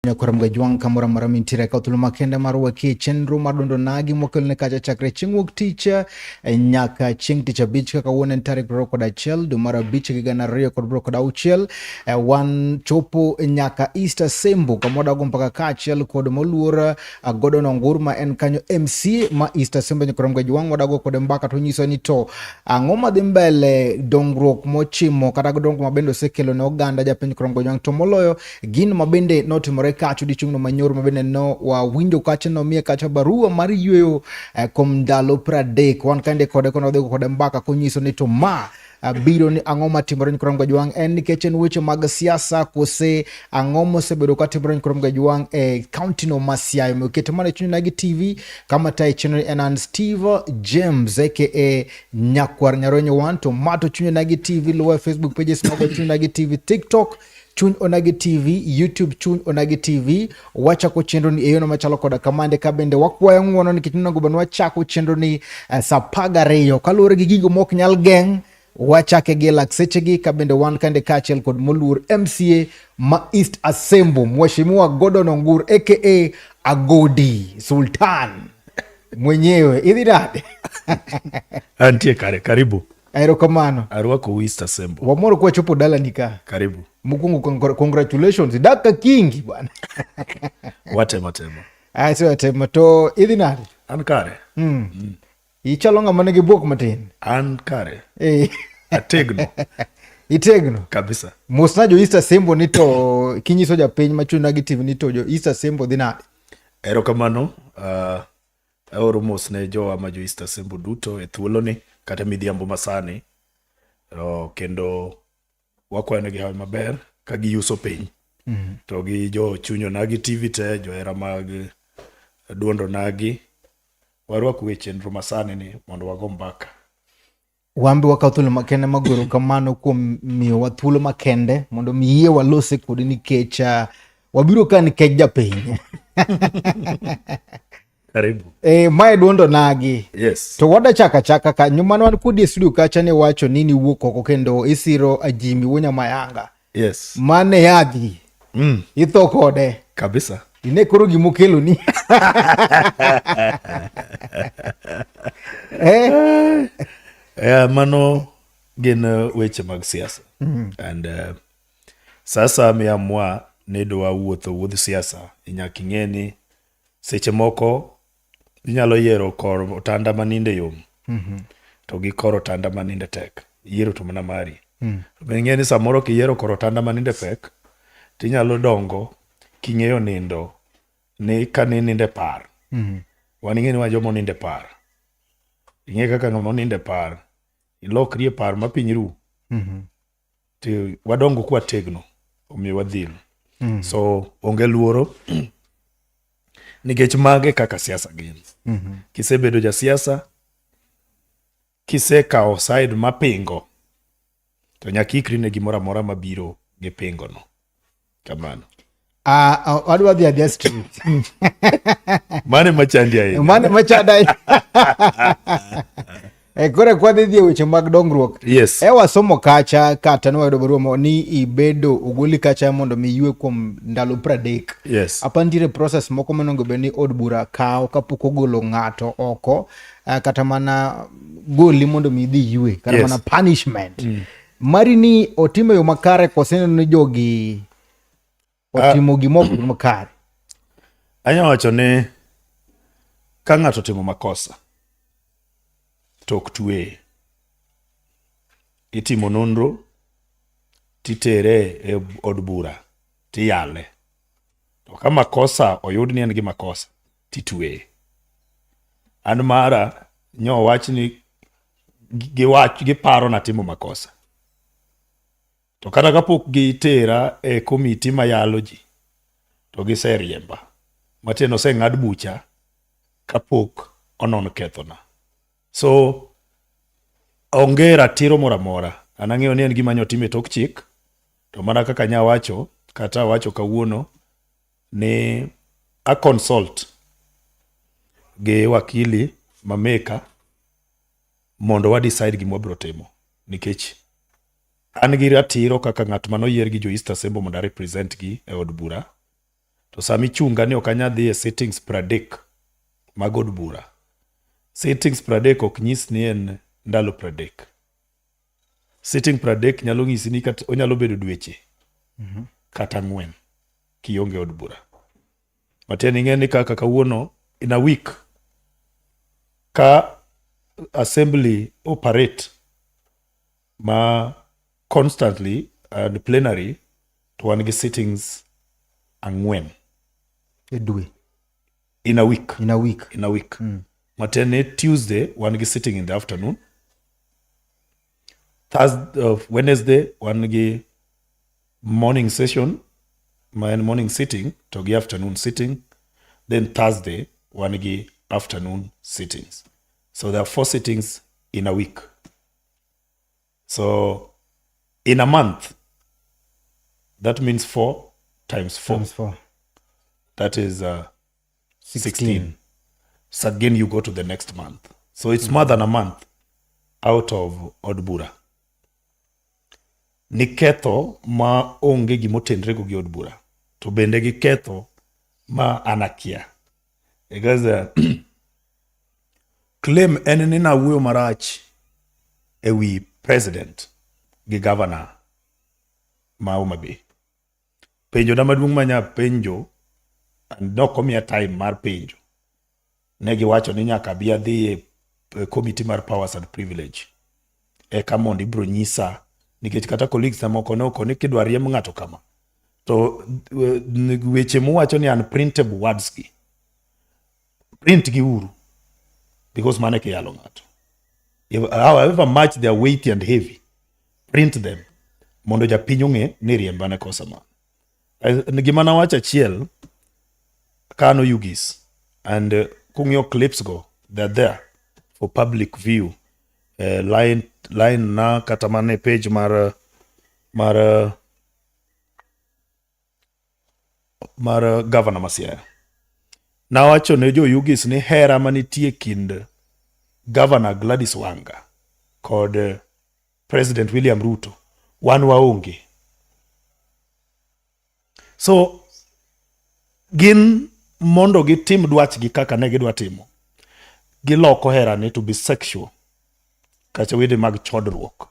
Nyakwar Mgajwang' kamoro amora mintiere ka thuolo makende mar wakie chenro mar duond onagi mwakelone kacha chakre chieng' wuok tich nyaka chieng' tich abich kaka wuon en tarik 21 dwe mar abich higa 2026. Wan chopo nyaka East Asembo kama wadago mpaka kaachiel kod moluor Gordon Ongur ma en kanyo MC ma East Asembo. Nyakwar Mgajwang' wadago kode mbaka to nyiso ni to ang'o madhi mbele dongruok mochimo kata dongruok ma bende osekelo ne oganda japiny Mgajwang' to moloyo gino ma bende notimore kacha odiechieng'no manyoro ma bende no wawinjo kacha nomiye kacha barua mar yweyo kuom ndalo 30. Wan kande kode kono wadhi kode mbaka konyiso ni to ma biro ni ang'o matimore Nyikwa Mgajwang', en nikech en weche mag siasa kose ang'o mosebedo katimore Nyikwa Mgajwang' e kaunti no ma Siaya. Omiyo ket mana e chuny Onagi TV kama tayo chenro en an Steve James aka Nyakwar Nyaronyo 1 to mato chuny Onagi TV, luwa e Facebook pages mago Chuny Onagi TV, TikTok Chuny Onagi TV, YouTube Chuny Onagi TV. Wachako chenro ni e yono machalo koda kamande ka bende wakwayo ng'uono nikech nonego bed ni wachako chenro ni saa 12 kaluwore gi gigo mok nyal geng' wachake gi lak sechegi ka bende wan kande kaachiel kod moluor MCA ma East Asembo Mheshimiwa Gordon Ongur aka Agodi Sultan mwenyewe. Idhi nade? Antie kare, karibu. Erokamano. Arwako East Asembo. Wamor kwa chopo dalani ka. Karibu. Mokwongo congratulations. Dakika kingi bwana. Watemo temo. Aya si watemo to idhi nade? An kare. Ichalo ng'ama nigi buok matin. An kare. Eh. Ategno. Itegno. Kabisa. Mosna jo East Asembo ni to kinyiso japiny ma Chuny Onagi TV ni to jo East Asembo dhi nade? Erokamano. Aoro mos ne jowa ma jo East Asembo duto e thuoloni kata midhiambo masani. Kendo wakwayo negi hawi maber ka giyuso piny. To gi jo Chuny Onagi TV te, johera mag duond Onagi, warwaku e chenro masani ni mondo wago mbaka. Wan be wakawo thuolo makende mag goro kamano kuom miyowa thuolo makende mondo mi yie walose kodi nikech wabiro ka nikech japiny. Karibu. Mae duond Onagi. Yes. To wada chaka chaka ka nyuma wan kodi e studio kacha ne wacho ni niwuok oko kendo isiro Ajimi Wuonya Mayanga. Yes. Mane yadhi. Itho kode. Kabisa. Ine koro gimokeloni. Mano gin weche mag siasa. And sasa miamua ni idwa wuotho wuodh siasa, nyaka ing'e ni seche moko inyalo yiero kor otanda maninde yom to gi kor otanda maninde tek. Yiero to mana mari. To ing'e ni samoro kiyiero kor otanda maninde pek, tinyalo dongo king'eyo nindo ni ka ninindo e par. Wan ing'e ni wan joma onindo e par. Ing'e kaka ng'ama onindo e par, ilokri e par ma piny ru. To wadongo kwategno, omiyo wadhil. So onge luoro nikech mage kaka siasa gin. Kisebedo jasiasa, kisekawo side mapingo, to nyaka ikri ne gimoro amora mabiro gi pingo no. Kamano. Adwa dhi adhiya straight. Mane machandi ahinya. Mane machanda. Koro kwadhi dhi e weche mag dongruok. Yes. E wasomo kacha kata ne wayudo barua mo ni ibedo ogoli kacha mondo mi ywe kuom ndalo 30. Yes. Apa nitiere process moko monego bed ni od bura kawo kapok ogolo ng'ato oko kata mana goli mondo mi idhi ywe kata mana punishment. Mari ni otimo yo makare kose ineno ni jogi otimo gima ok makare? Anya wacho ni ka ng'ato otimo makosa to ok tweye. Itimo nonro titere e od bura tiyale. To ka makosa oyud ni en gi makosa titweye. An mara nyo wach ni giwach giparo natimo makosa. To kata kapok gitera e komiti mayalo ji to giseriemba. Matiende oseng'ad bucha kapok onon kethona. So onge ratiro moro amora. An ang'eyo ni en gima nyotim e tok chik, to mana kaka nyawacho kata awacho kawuono ni a consult gi wakili mameka mondo wa decide gima wabiro timo nikech an gi ratiro kaka ng'at mane oyier gi jo East Asembo mondo a represent gi e od bura. To sama ichunga ni ok anyal dhi e sittings 30 mag od bura. Sittings 30 ok nyis ni en ndalo 30. Sitting 30 nyalo nyisi ni kata onyalo bedo dweche kata 4 kionge od bura. Matiende ing'e ni kaka kawuono in a week ka assembly operate ma constantly and plenary to wan gi sittings 4 e dwe. In a week. In a week. In a week. Matiende ni Tuesday wan gi sitting in the afternoon. Thursday, Wednesday wan gi morning session ma en morning sitting to gi afternoon sitting. Then Thursday wan gi afternoon sittings. So there are four sittings in a week. So in a month, that means 4 times 4. Times 4. That is 16. 16. So again, you go to the next month. So it's more than a month out of od bura. Ni ketho ma onge gimotenre go gi od bura. To bende gi ketho ma an akia. Because claim en ni nawuoyo marach e wi president gi governor ma Homa Bay. Penjo na maduong' manya penjo, and nok omiya time mar penjo. Ne giwacho ni nyaka abi adhi e committee mar powers and privilege. Eka mondo ibro nyisa nikech kata colleagues na moko ne oko ni kidwa riemb ng'ato kama to weche muwacho ni unprintable words gi print gi uru because mano e kiyalo ng'ato. However much they are weighty and heavy, print them mondo japiny ong'e ni riemba ne kosa ma. Gima nawacho achiel kano Ugis and kung'iyo clips go, they're there for public view. Line na kata mana e page mar governor ma Siaya. Nawacho ne jo Ugis ni hera manitie kind Governor Gladys Wanga kod President William Ruto wan waonge. So gin mondo gitim dwachgi kaka ne gidwa timo, giloko herani to be sexual kata wede mag chodruok.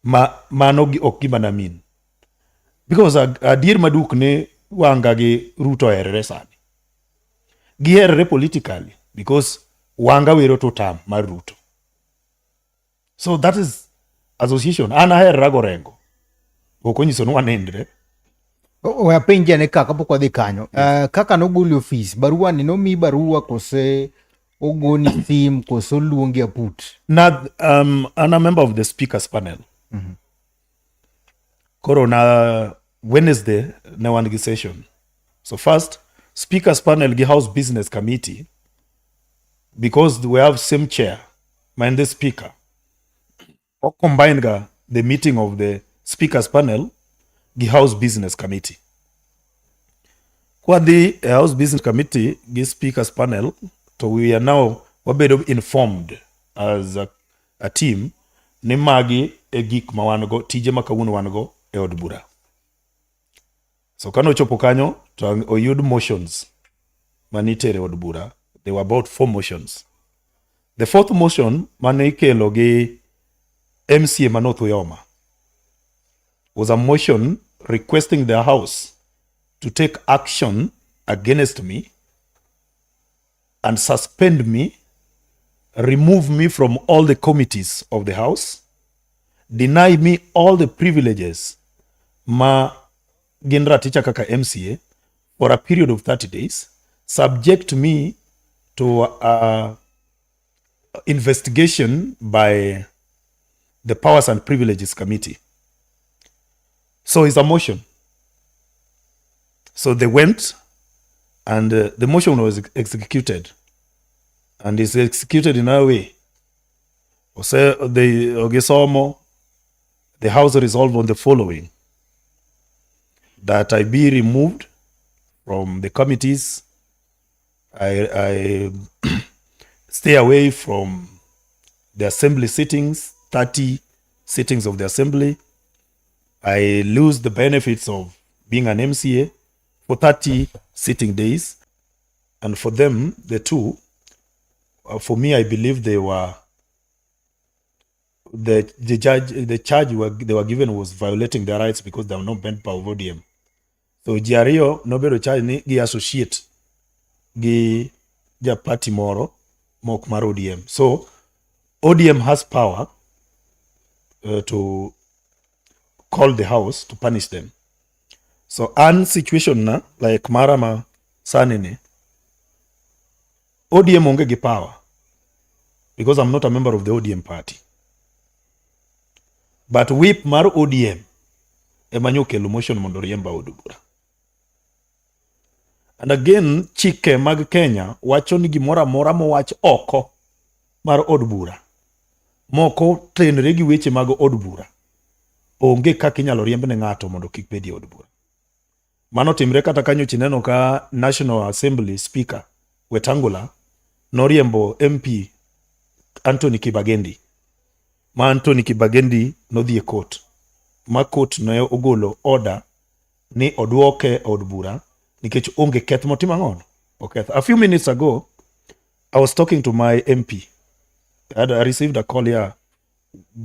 Ma mano ok gima namin. Because adier maduk ni Wanga gi Ruto oherore sani. Giherore politically because Wanga wero to tam mar Ruto. So that is association. An aherora go Orengo. Ok onyiso ni wanindre. We apenji ane ka kapok wadhi kanyo. Kaka nogoli ofis, barua ni nomiyi barua kose ogoni sim kose oluongi aput? Na, an a member of the speakers panel. Koro na Wednesday ne wan gi session. So first, speakers panel gi house business committee, because we have same chair, ma en the speaker. O combine ga the meeting of the speakers panel gi house business committee. Kwadhi e house business committee gi speakers panel, to we are now wabedo informed as a team ni magi e gik ma wan go, tije ma kawuono wan go e od bura. So kanochopo kanyo to oyud motions manitere od bura. There were about four motions. The fourth motion mane ikelo gi MCA ma North Uyoma was a motion requesting the house to take action against me and suspend me, remove me from all the committees of the house, deny me all the privileges ma gin raticha kaka MCA for a period of 30 days, subject me to investigation by the Powers and Privileges Committee. So it's a motion. So they went and the motion was executed. And it's executed in a way. Ose the Ogisomo, the House resolved on the following: that I be removed from the committees, I stay away from the assembly sittings, 30 sittings of the assembly. I lose the benefits of being an MCA. For 30 sitting days. And for them, the two, for me, I believe they were the judge the charge they were given was violating their rights because they were not member of ODM. So ji ariyo nobedo charge ni gi associate gi ja party moro mok mar ODM. So ODM has power to call the house to punish them. So an situation na like mara ma sani ni ODM onge gi power because I'm not a member of the ODM party. But whip mar ODM ema nyokelo motion mondo riemba od bura. And again, chike mag Kenya wacho ni gimoro amora mowach oko mar od bura moko tenre gi weche mag od bura onge kaka inyalo riemb ne ng'ato mondo kik bedi e od bura. Mano timre kata ka nyocha ineno ka National Assembly Speaker Wetangula noriembo MP Anthony Kibagendi ma Anthony Kibagendi nodhi e court ma court ne ogolo order ni oduoke e od bura nikech onge keth motimo ang'ono oketho. A few minutes ago I was talking to my MP. I received a call here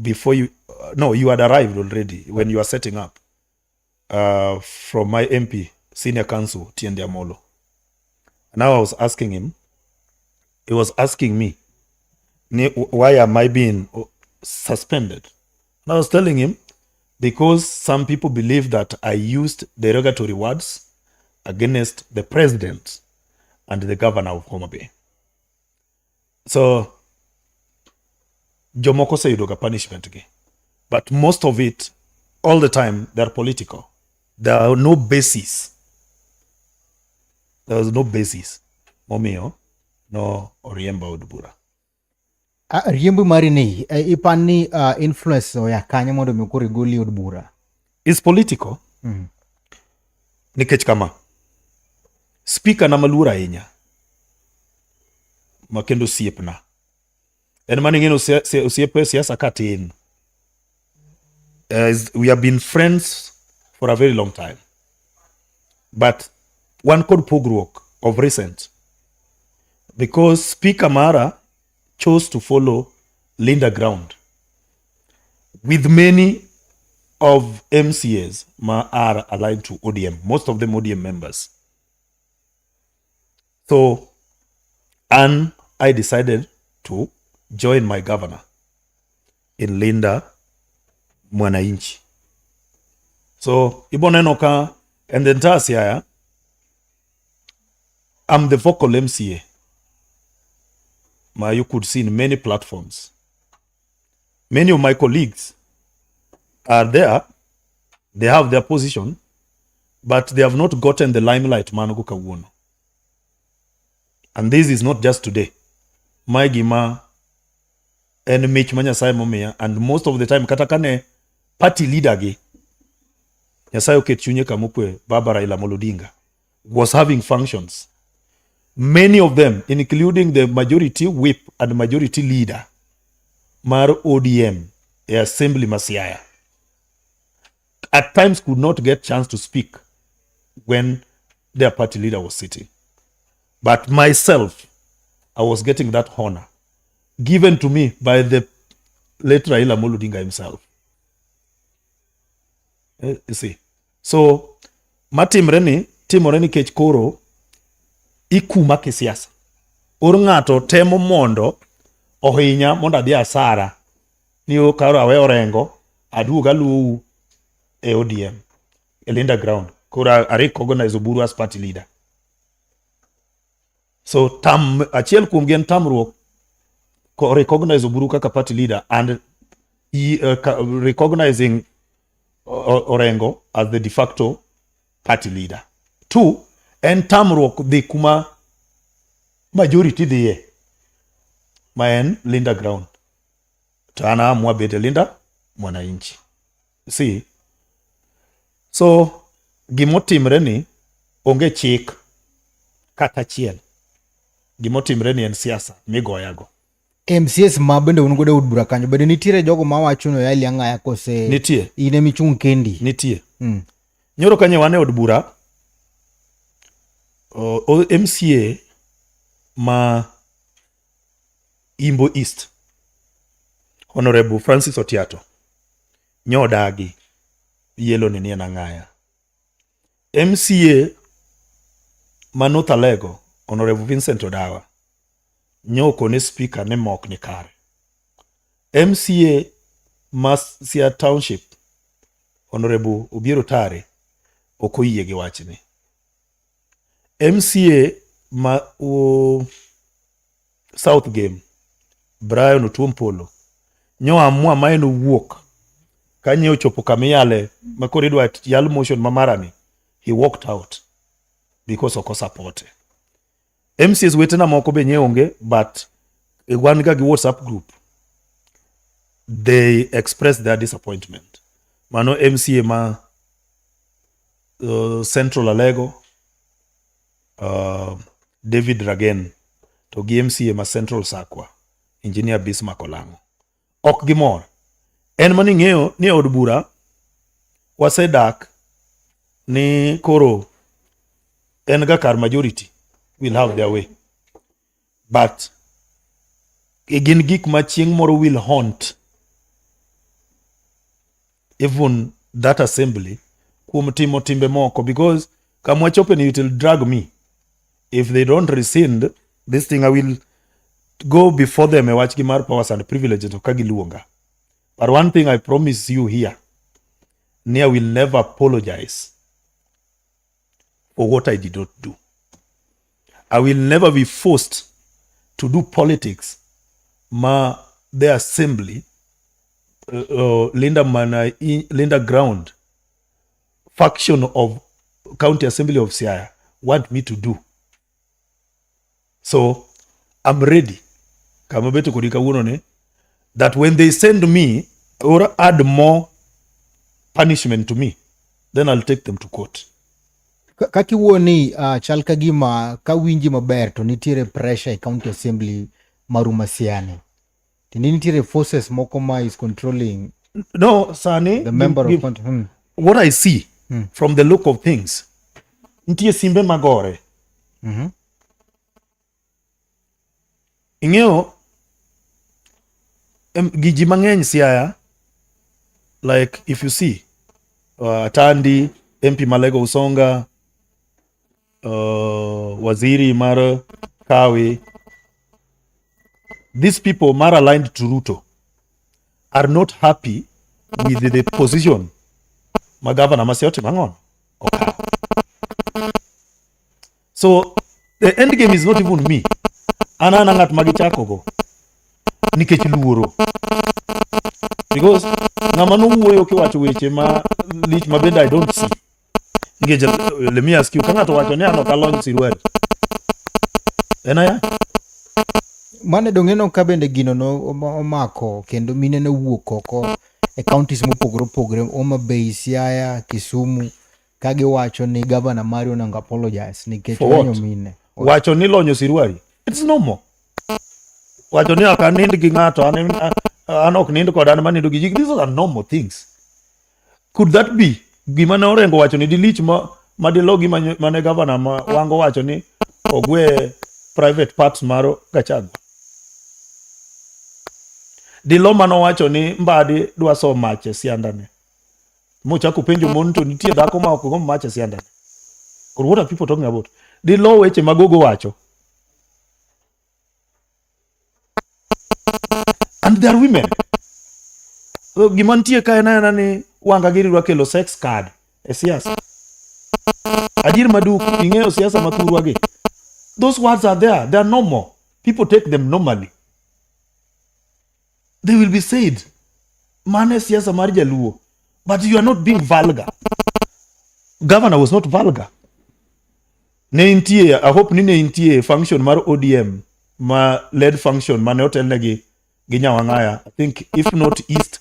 before you, no, you had arrived already when you were setting up, from my MP, Senior Counsel Tiende Amolo. Now I was asking him, he was asking me, why am I being suspended? And I was telling him, because some people believe that I used derogatory words against the president and the governor of Homa Bay. So, jomoko oseyudo ga punishment gi. But most of it, all the time, they're political. There are no basis. There was no basis. Momiyo, no oriemba od bura. Riembo mari ni ipan ni influence oya kanye mondo mi koro igoli e od bura? It's political. Nikech kama, speaker na maluor ahinya, ma kendo osiepna. En mane ing'e ni osiep e siasa ka tin. We have been friends for a very long time. But wan kod pogruok of recent. Because Speaker Mara chose to follow Linda Ground with many of MCAs ma are aligned to ODM, most of them ODM members. So, and I decided to join my governor in Linda Mwananchi. So, iboneno ka, and the entire Siaya, I'm the vocal MCA. Ma you could see in many platforms. Many of my colleagues are there, they have their position, but they have not gotten the limelight manogo kawuono. And this is not just today. Mae gima en mich ma Nyasaye momiya, and most of the time kata kane party leader gi Nyasaye oket chunye kamokwe, Baba Raila Amolo Odinga was having functions. Many of them, including the majority whip and majority leader mar ODM e assembly ma Siaya, at times could not get chance to speak when their party leader was sitting. But myself, I was getting that honor given to me by the late Raila Amolo Odinga himself. You see. So, matimre ni, timore nikech koro ikuma kisiasa. Or ng'ato temo mondo ohinya mondo adhi asara ni koro awe Orengo aduog aluwu e ODM e Linda Ground. Koro a recognize Oburu as party leader. So tam achiel kuom gi en tamruok recognize Oburu kaka party leader and recognizing Orengo as the de facto party leader. Two, en tamruok dhi kuma majority dhiye ma en Linda Ground. To an aamua bet e Linda Mwananchi. See? So gimotimre ni onge chik kata achiel. Gimotimre ni en siasa migoyago. MCAs ma bende un godo e od bura kanyo bende nitiere jogo mawacho ni oyali ang'aya kose Nitie. in emichung' kendi? Nitie. Nyoro kanyo wan e od bura. MCA ma Imbo East, Honorable Francis Otiato, nyodagi yelo ni en ang'aya. MCA ma North Alego, Honorable Vincent Odawa, nyokone speaker ni mok ni kare. MCA ma Siaya Township, Honorable Obiero Tare, ok oyie gi wachni. MCA ma South Game, Brian Otuom Polo, nyo amua ma en owuok ka nye ochopo kama iyale ma koro idwa yal motion ma marani, he walked out because ok osapote. MCAs wetena moko be nye onge, but wan ga gi WhatsApp group, they express their disappointment. Mano MCA ma Central Alego, David Ragen, to gi MCA ma Central Sakwa, Engineer Bismarck Olang'o. Ok gimor. En mana ing'eyo ni e od bura wasedak ni koro en ga kar majority will have their way. But gin gik ma chieng' moro will haunt even that assembly kuom timo timbe moko, because kama wachope ni it will drag me. If they don't rescind this thing, I will go before them e wachgi mar powers and privileges to ka giluonga. But one thing I promise you here ni I will never apologize for what I did not do. I will never be forced to do politics ma the assembly Linda Mana Linda Ground faction of County Assembly of Siaya want me to do. So I'm ready. Kama beto kodi kawuono ni that when they send me or add more punishment to me, then I'll take them to court. Kaka iwuo ni chal ka gima kawinji maber to nitiere pressure e county assembly maru ma Siaya. Tindi nitiere forces moko ma is controlling No, sani the member of county. What I see from the look of things, nitie simbe magore. Ing'eyo gi ji mang'eny Siaya, like if you see Atandi, MP Malego Usonga, waziri mar Kawe, these people mar aligned to Ruto are not happy with the position ma governor ma Siaya otimo ang'ono okawo. So the end game is not even me. An ana ng'at ma gichako go nikech luoro. Because ng'ama nowuoyo kiwacho weche ma lich ma bende I don't see. Nikech let me ask you, ka ng'ato wacho ni an ok alony siruari. En aya? Mane dong' ineno ka bende gino no omako kendo mine nowuok oko e counties mopogore opogore, Homa Bay, Siaya, Kisumu, ka giwacho ni governor mari onego apologize nikech For what? onyo mine. Wacho ni lonyo siruari. It's normal. Wacho ni ok anind gi ng'ato, an ok nind kod an manindo gi ji. These are normal things. Could that be gima ne Orengo wacho ni dilich ma dilo gima mane governor ma Wango wacho ni ogwe private parts mar Gachagua? Dilo manowacho ni Mbadi dwa so mach e siandane. Mochako penjo mon to nitie dhako ma ok gomb mach e siandane. Or what are people talking about? Dilo weche ma Gogo wacho. And they are women. So, gima nitie ka en aena ni Wanga giri dwa kelo sex card e siasa. Adier maduk, ing'eyo siasa ma thurwa gi. Those words are there, they are normal. People take them normally. They will be said. Mano e siasa mar jaluo. But you are not being vulgar. Governor was not vulgar. Ne nitie, I hope ni ne nitie function mar ODM ma led function mane otelnegi gi Nyawang'aya. I think if not East,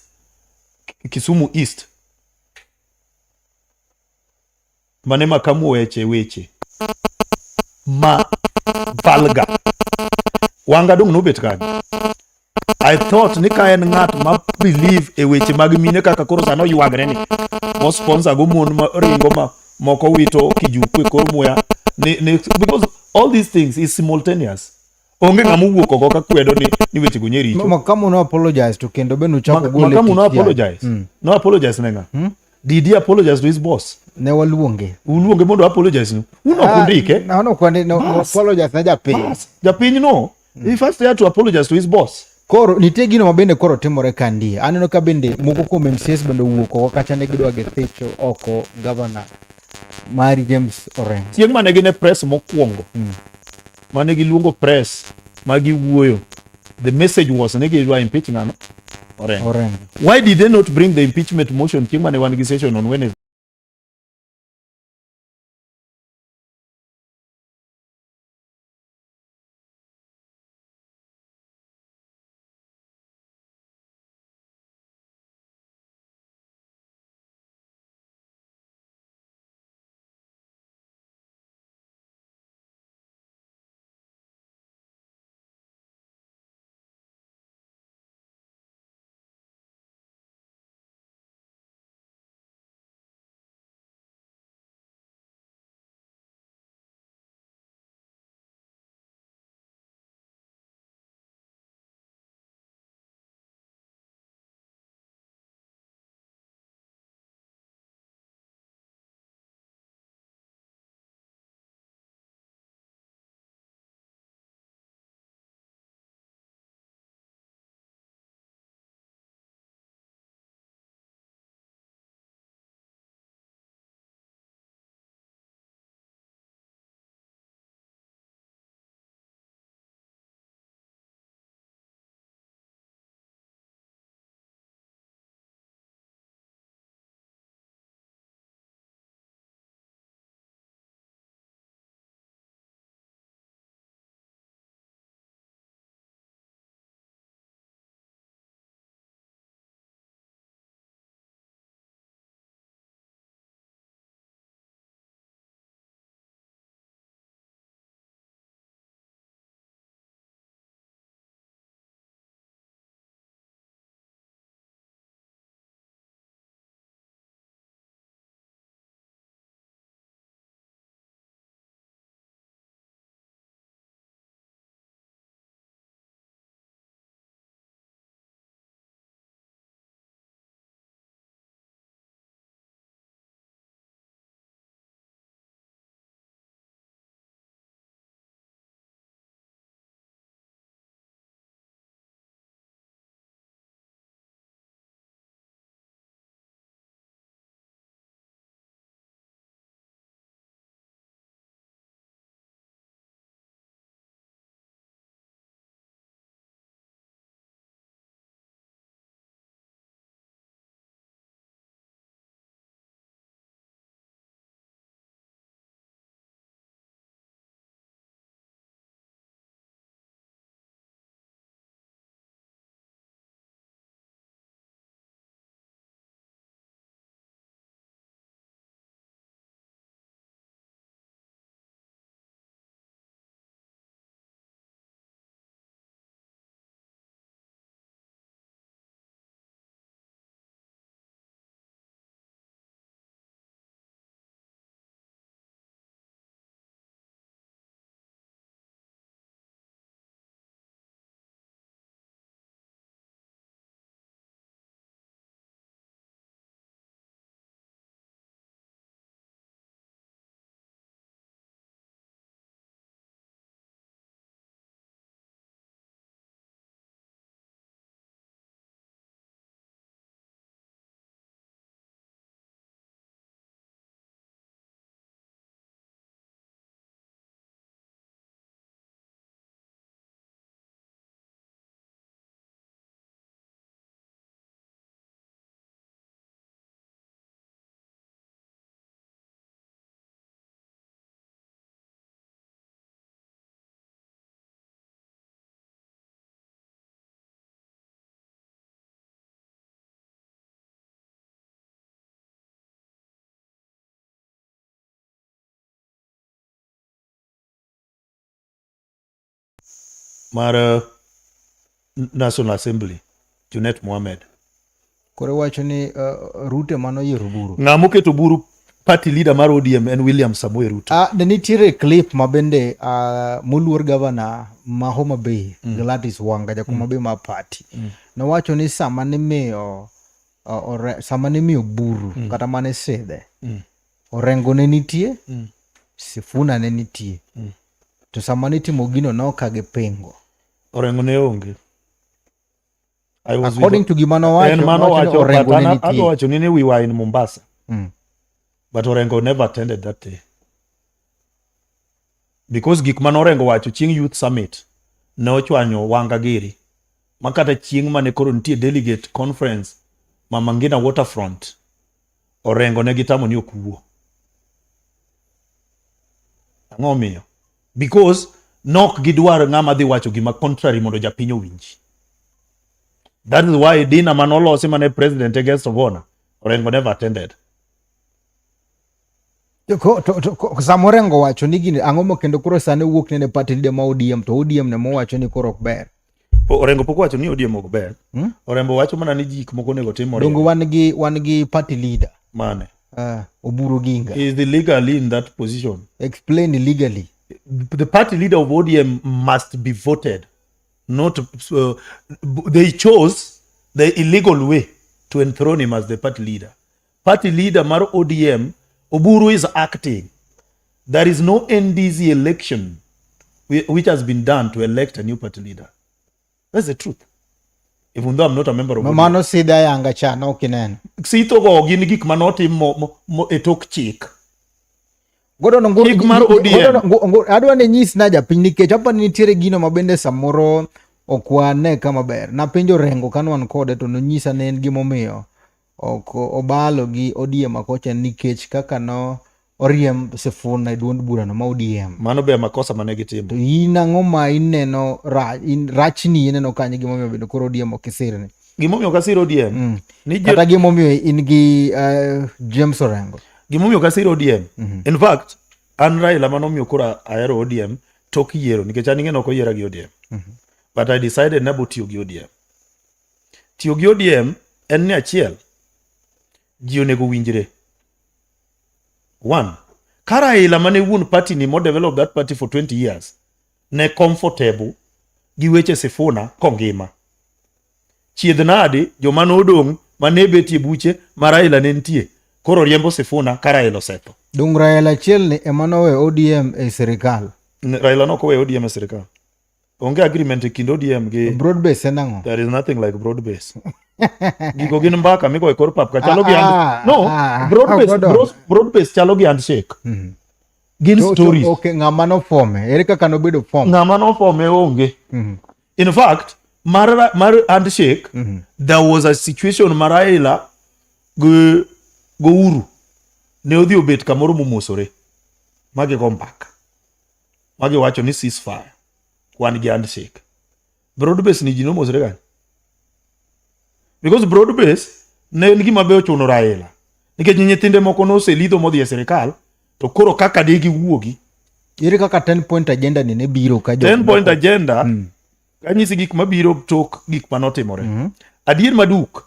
Kisumu East. Mane makamu weche weche ma vulgar. Wanga dong' nobet kanyo. I thought ni ka en ng'at ma believe e weche mag mine kaka koro sani oywagre ni mo sponsor go mon ma ringo ma moko wito kijuku e kor muya. ni because all these things is simultaneous. Onge ng'ama owuok oko ka kwedo ni weche go nye richo. Makamu no apologize to kendo be nuchako gole. Makamu no apologize. No apologize ne ng'a? Did he apologize to his boss? Ne waluonge. Uluonge mondo apologize nu. Un ok undike. No, no, kwande no apologize ne japiny. Japiny no. He first had to apologize to his boss. Koro nitie gino ma bende koro timore ka ndie. Aneno ka bende moko kuom MCAs bende owuok oko kacha ne gidwa githicho oko gavana mari James Orengo. Chieng' mane gin e press mokwongo, mane giluongo press ma giwuoyo, the message was ni gidwa impeach ng'ano? Orengo. Orengo. Why did they not bring the impeachment motion chieng' mane wan gi session on Wednesday? Mar National Assembly, Junet Mohamed. Koro iwacho ni Ruto ema noyiero buru. Ng'ama oketo buru Party leader mar ODM en William Samoei Ruto. Ne nitiere clip ma bende moluor gavana ma Homa Bay Gladys Wanga jakom mm. Bay mar party nowacho ni sama nimiyo sama nimiyo buru kata mane sidhe Orengo ne nitie Sifuna ne nitie to sama nitimo gino noka gi pingo. Orengo ne onge. According to gima nowacho, en mano wacho, Orengo ne nitie. Adwa wacho ni we were in Mombasa. But Orengo never attended that day. Because gik mane Orengo wacho chieng' Youth Summit ne ochwanyo Wanga giri. Ma kata chieng' mane koro nitie delegate conference Mama Ngina Waterfront, Orengo ne gitamo ni ok wuo. Ang'o omiyo? Because nok gidwar ng'ama dhi wacho gima contrary mondo japiny owinji. That is why dinner mane olosi mane president e guest of honor, Orengo never attended. Sama Orengo wacho ni gini ang'o ma kendo koro sani wuok nene party leader ma ODM to ODM ne mowacho ni koro ok ber. Orengo pok owacho ni ODM ok ber. Orengo wacho mana ni gik moko onego tim Donge wan gi party leader. Mane? Oburu Oginga. Is the legally in that position? Explain legally. The party leader of ODM must be voted. Not they chose the illegal way to enthrone him as the party leader. Party leader mar ODM, Oburu is acting. There is no NDC election which has been done to elect a new party leader. That's the truth. Even though I'm not a member of ODM. Mano sidha yanga cha no kineno. Sitho go gin gik manotim mo e tok chik. Gordon Ongoro, Chik mar ODM. Adwa ni nyis na japiny nikech apa ni nitiere gino ma bende samoro ok wane kama ber. Napenjo Orengo kane wan kode to nonyisa ne en gimomiyo ok obalo gi ODM akocha nikech kaka no oriemb Sifuna e duond burano ma ODM. Mano be makosa mane gitimo. To in ang'o ma ineno rachni ineno kanyo gimomiyo bende koro ODM ok isirni? Gimomiyo ok asir ODM ni Kata gimomiyo in gi James Orengo. Gimomiyo ok asir ODM. In fact, an Raila manomiyo koro ahero ODM tok yiero nikech an ing'e ok oyiera gi ODM. But I decided nabo tiyo gi ODM. Tiyo gi ODM en ni achiel, ji onego winjre. One, ka Raila mane wuon party ni mo develop that party for 20 years ne comfortable gi weche Sifuna kongima. Chiedh nadi joma nodong' mane betie buche ma Raila ne nitie koro riembo Sifuna ka Raila osetho. Dong Raila achiel ni ema noweyo ODM e sirikal. Raila nok oweyo ODM e sirikal. Onge agreement e kind ODM gi Broad base en ang'o? There is nothing like broad base. Gigo gin mbaka migo e kor pap ka chalo gi hand. No, broad base, Gordon. broad base chalo gi handshake. Gin stories. Okay, ng'ama nofome. Ere kaka nobedo form? Ng'ama nofome onge. In fact, mar handshake, there was a situation mar Raila gi Uhuru ne odhi obet kamoro momosore ma gigo mbaka ma giwacho ni ceasefire wan gi handshake. Broad base ni ji nomosre kanyo because broad base ne en gima be ochuno Raila nikech nyithinde moko noselidho modhi e sirikal to koro kaka de giwuogi. Ere kaka 10 point agenda ni ne biro ka 10 point agenda kanyisi gik mabiro tok gik manotimore. Adier maduk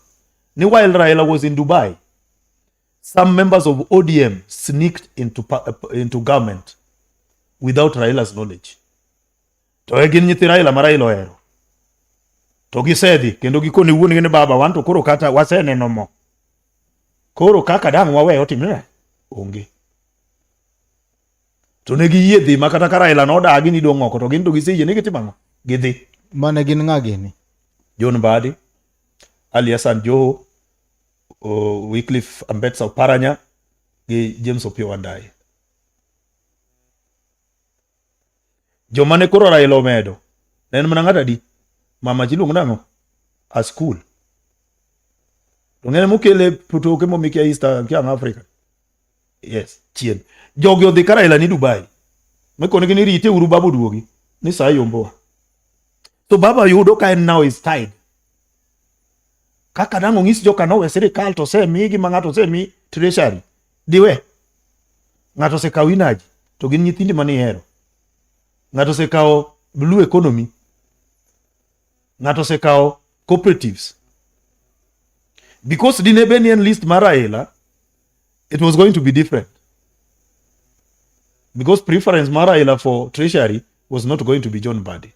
ni while Raila was in Dubai, some members of ODM sneaked into government without Raila's knowledge. To e gin nyithi Raila ma Raila ohero. To gisedhi kendo gikone wuon-gi ni baba wan to koro kata waseneno mo. Koro kaka dang' wawe otimre onge. To ne giyie dhi ma kata ka Raila nodagi ni dong' oko to gin to giseyie ni gitimo ang'o? Gidhi. Mane gin ng'a gini? John Mbadi, Ali Hassan Joho, Wycliffe Ambetsa Oparanya gi James Opiyo Wandayi. Joma ne koro Raila omedo ne en mana ng'ato adi? Mama chiluongo nang'o? A school. To ng'ene mokele toke momikia East kia Africa. Yes, chien. Jogi odhi ka Raila ni Dubai. Mekonegi ni rite uru baba oduogi. Ni saa yombowa. To baba yudo ka en now is tied. Kaka dang' onyis joka nowe sirikal to osemigi ma ng'ato osemi treasury. Diwe. Ng'ato osekawo energy to gin nyithindi mane ihero. Ng'ato osekawo blue economy. Ng'ato osekawo cooperatives. Because dine bed ni en list mar Raila, it was going to be different. Because preference mar Raila for treasury was not going to be John Mbadi.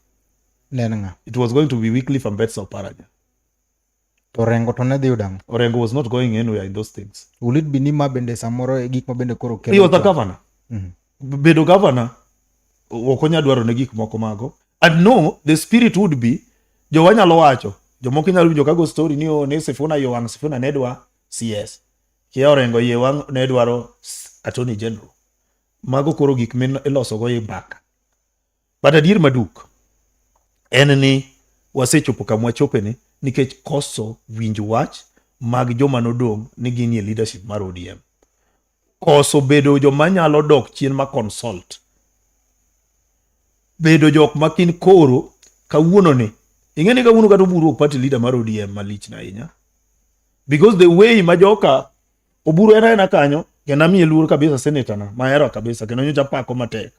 Ne en ng'a? It was going to be Wycliffe Ambetsa Oparanya. To Orengo to ne dhi yudo ang'o? Orengo was not going anywhere in those things. Will it be ni ma bende samoro e gik ma bende koro kelo He was a chwak? governor. Bedo governor ok onya dwaro ne gik moko mago. And no, the spirit would be jowa nyalo wacho jomoko inyalo winjo kago story ni oh, ne Sifuna iye wang' Sifuna ne dwa CS. Kia Orengo iye wang' ne dwaro Attorney General. Mago koro gik milosogo e mbaka. But adier maduk en ni wasechopo kama wachopeni nikech koso winj wach mag joma nodong' ni ginie leadership mar ODM. Koso bedo joma nyalo dok chien ma consult. Bedo jok ma kin koro kawuono ni. Ing'e ni kawuono kata Oburu ok party leader mar ODM malich na ahinya. Because the way ma joka Oburu en aena kanyo kendo amiye luor kabisa senator na mahero kabisa kendo nyocha pako matek.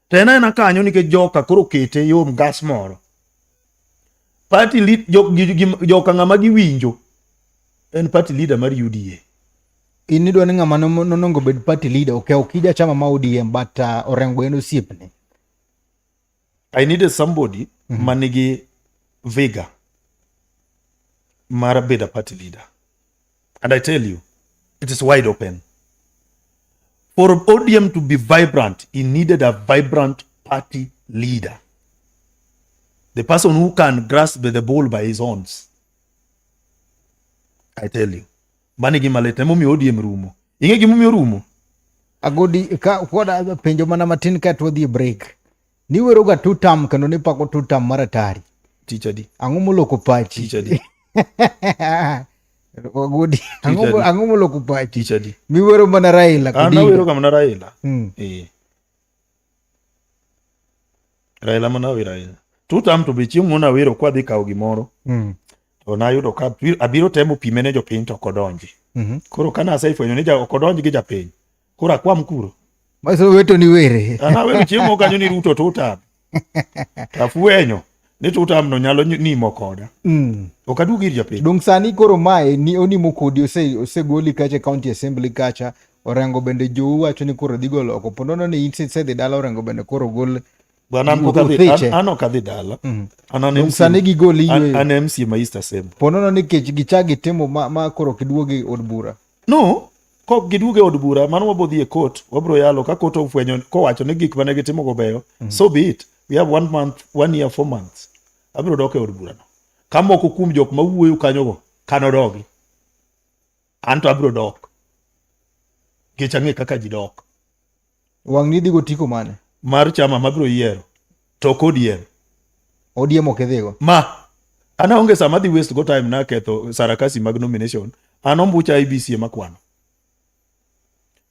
To en aena kanyo nikech joka koro kete yom gas moro. Party lead, joka ng'ama giwinjo en party leader mar UDA. In idwa ni ng'ama nonongo bed party leader. Okay, ok ija chama ma ODM but Orengo en osiepne. I needed somebody manigi vigor mar bedo a party leader. And I tell you, it is wide open. For ODM to be vibrant, he needed a vibrant party leader. The person who can grasp the ball by his horns. I tell you. Mano e gima lit. Emomiyo ODM rumo. Ing'e gimomiyo rumo? Agodi ka koda penjo mana matin ka to wadhi e break. Niwero ga two term kendo nipako two term mar atari. Tich adi? Ang'o moloko pachi? Tich adi? Agodi, ang'o moloko pachi? Tich adi? Miwero mana Raila An awero ga mana Raila. Eh. Raila mana awero ahinya. Two term to be chieng' moro nawero kwadhi kawo gimoro. To nayudo ka abiro temo pime ne jopiny to ok odonji. Koro ka nasefwenyo ni ok odonj gi japiny, koro akwam kuro. Maso weto ni were. An awero chieng' moro kanyo ni Ruto two term. Afwenyo ni two term no nyalo nimo koda. Ok aduog ir japiny. Dong sani koro mae ni onimo kodi osegoli kacha e county assembly kacha. Orengo bende jou wacho ni koro dhi golo oko. Ponono ni in isedhi dala Orengo bende koro gol. Bwana an pok adhi, an ok adhi dala. An an MC. Sani gigoli yweyo. An MC ma East Assembly. Ponono ni kech gichak gitimo ma koro ok giduog e od bura. No, kok giduog e od bura, mano wabro dhi e court, wabro yalo ka court ofwenyo kowacho ni gik mane gitimo go beyo, so be it. We have 1 month, 1 year, 4 months. Abiro dok e od bura no. Ka moko kuom jok mawuoyo kanyogo kanodogi. An to abiro dok. Nikech ang'e kaka ji dok. Wang' ni idhi go tiko mane? Mar chama mabiro yiero. To ok ODM. ODM ok idhigo? Ma. An aonge sama adhi waste go time na ketho sarakasi mag nomination. An ombucha IBC ema kwano.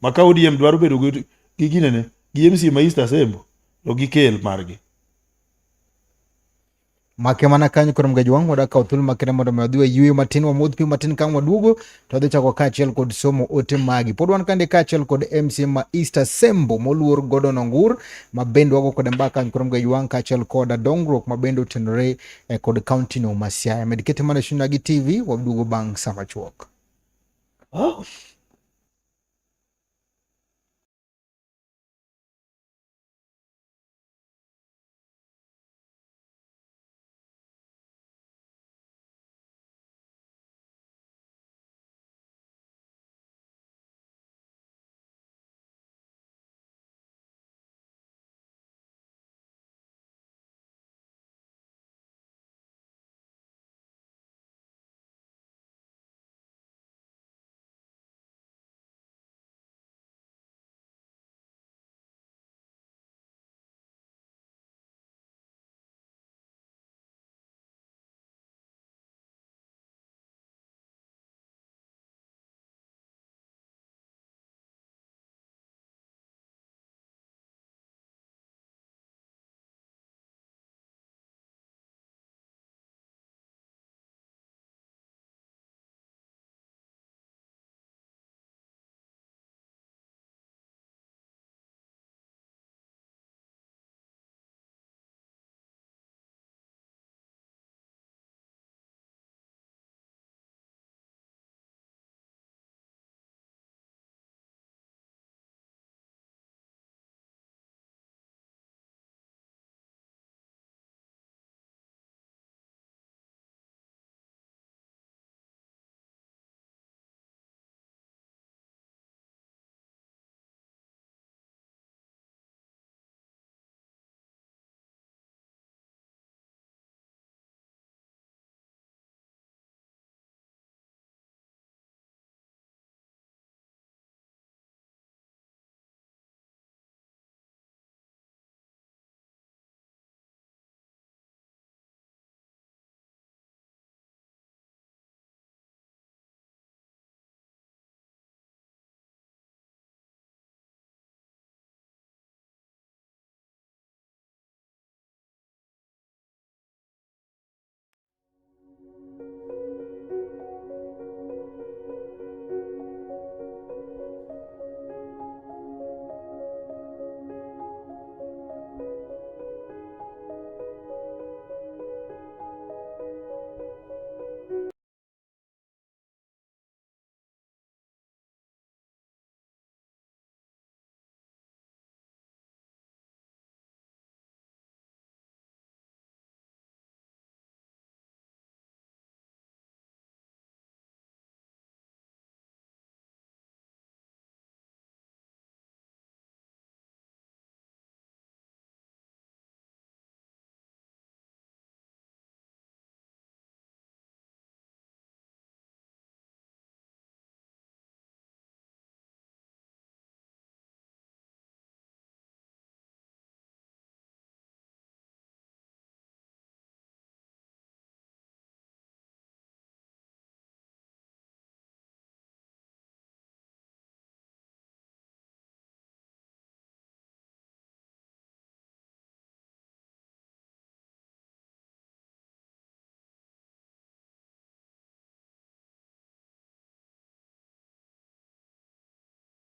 Ma ka ODM dwaro bedo gi ginene, gi MCA ma East Asembo, to gikel margi. Make mana kanyo koro mga jwang' wadwa kawo thuolo makende mondo mi wadhi wayueyo matin, wamodh pi matin ka waduogo to wadhi chako kaachiel kod somo ote magi. Pod wan kande kaachiel kod MCA ma East Asembo moluor Gordon Ongur ma bende wago kode mbaka kanyo koro mga jwang' kaachiel kod dongruok ma bende otenore kod kaunti no ma Siaya. Med kete mana e Shunagi TV, waduogo bang' sa machuok. Oh.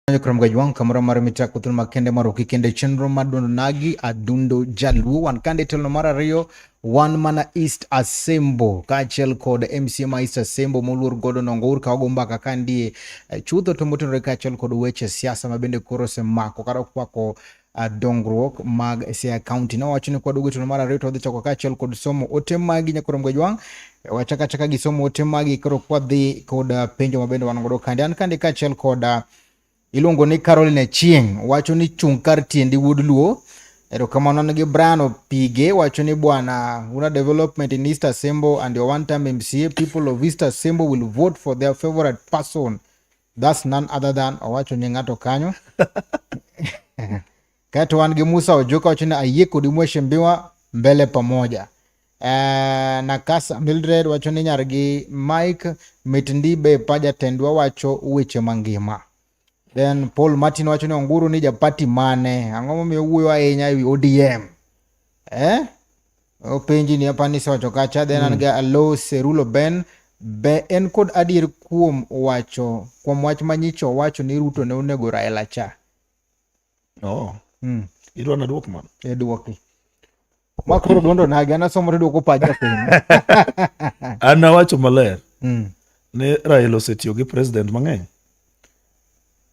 Kuom Gajwang' kamoro mar michako thuolo makende mar oki kende chenro mar duondo nagi adundo jaluo wan kande telo mar ariyo wan mana East Asembo kaachiel kod MCA ma East Asembo moluor godo nongo ur ka wago mbaka ka ndie chutho to motenore kaachiel kod weche siasa ma bende koro osemako kata okwako dongruok mag Siaya County. Nowacho ni kwaduogo e telo mar ariyo to wadhi chako kaachiel kod somo ote magi nyakorom Gajwang'. Wachaka achaka gi somo ote magi koro kwadhi kod penjo ma bende wan godo kande. An kande kaachiel kod iluongo ni Caroline Achieng' wacho ni chung' kar tiendi wuod Luo. Erokamano an gi Brian Opige wacho ni bwana una development in East Asembo and your one time MCA people of East Asembo will vote for their favorite person. That's none other than owacho ni ng'ato kanyo. Kaeto wan gi Musa Ojuka wacho ni ayie kodi mheshimiwa mbele pamoja. Nakasa Mildred wacho ni nyargi Mike mit ndibe pa jatendwa wacho weche mangima. Then Paul Martin wacho ni Onguru ni japati mane? Ang'o momiyo owuoyo ahinya ewi ODM? Eh? Openji ni apa ni isewacho kacha. Then an gi Alo Serulo Ben be en kod adier kuom wacho kuom wach manyicho owacho ni Ruto ne onego Raila cha. Oh. Idwa naduok mano? E duoki. Ma koro duondo nagi an asomo to duoko pacha piny. An awacho maler ni Raila osetiyo gi president mang'eny.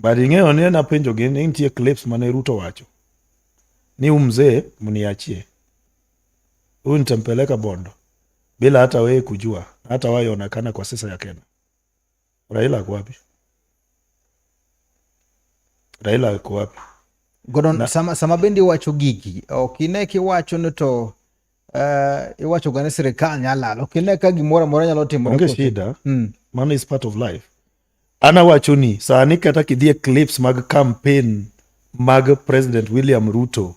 But ing'eyo ni napenjo gi ni nitie clips mane Ruto wacho ni huyu mzee mniachie, huyu nitampeleka Bondo bila hata wewe kujua, hata waionekana kwa siasa ya Kenya. Raila ako wapi? Raila ako wapi? Gordon, sama bende iwacho gigi, ok ine kiwacho ni to iwacho ga ni sirikal nyalo lal. Ok ine ka gimoro amora nyalo timore. Onge shida. Mano is part of life. An awacho ni sani kata kidhi e clips mag campaign mag President William Ruto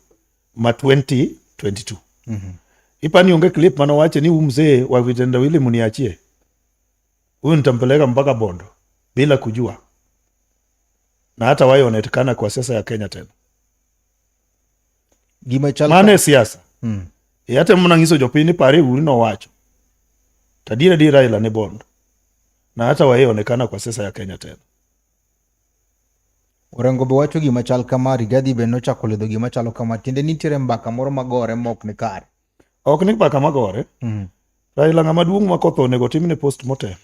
ma 2022. Ipani onge clip mane owache ni huyu mzee wa vitendawili mniachie. Huyu nitampeleka mpaka Bondo bila kujua. Na hata waionekana kwa siasa ya Kenya tena. Gima chal Mano e siasa. E ate mana nyiso jopiny ni pare uru nowacho. To adier adier Raila ni Bondo. Na hata waionekana kwa siasa ya Kenya tena. Orengo be wacho gima chal kama, Rigathi be nochako ledho gima chalo kama, tiende nitiere mbaka moro magore ma ok ni kare. Ok ni mbaka magore. Raila ng'ama duong' ma kotho onego timne postmortem.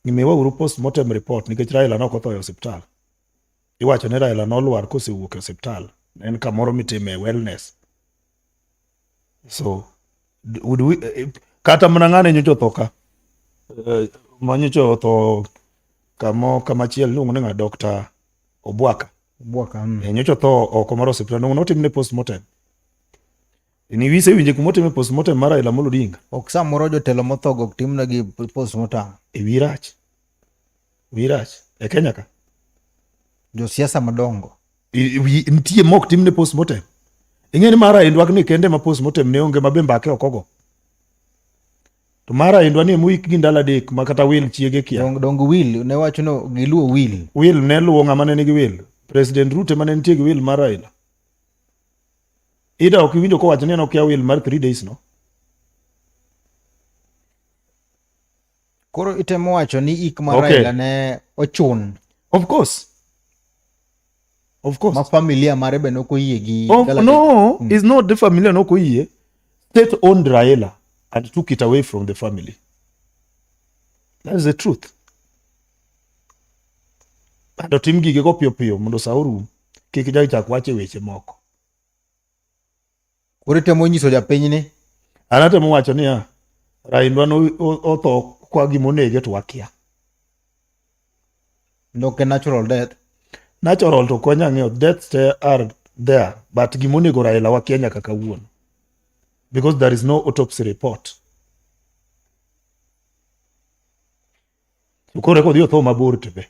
Miwa uru postmortem report nikech Raila ne ok otho e osiptal. Iwacho ni Raila nolwar kosewuok e osiptal. En kamoro mitime wellness. So, would we, kata mana ng'ane nyocha otho ka. Ma nyocha otho kamo kamachielo iluongo ni ng'a Dr. Obwaka. Obwaka. Nyocha otho oko mar osiptal. Notimne postmortem. Ni wise winje kuma otime postmortem mar Raila Amolo Odinga. Ok samoro jotelo motho go ok timnegi postmortem. E wi rach. Wi rach. E Kenya ka. Josiasa madongo. Nitie mok timne postmortem. Ing'e ni mar Raila ni kende ma postmortem ne onge ma be mbake ok ogo. To mar Raila ni emoik gi ndalo adek ma kata wil chiege kia. Dong wil ne wacho no giluwo wil. Wil ne luwo ng'ama ne nigi wil. President Ruto ema ne nitie gi wil mar Raila. Ida ok iwinjo kowacho ni en okia wil mar 3 days no. Koro itemo wacho ni ik mar Raila ne ochun. Of course. Of course. Ma familia mare be nok oyie gi no, it's not the familia nok oyie. State owned Raila and took it away from the family. That is the truth. And otim gige go piyo piyo mondo sa orum. Kik jai chak wache weche moko. Koro itemo nyiso japiny ni? An atemo wacho niya, Raila no otho kwa gima onege to wakia. Nok en natural death. Natural to ok wanyal ng'eyo. Deaths te are there, but gima onego Raila wakia nyaka kawuono. Because there is no autopsy report. To koro eka odhi otho mabor to be.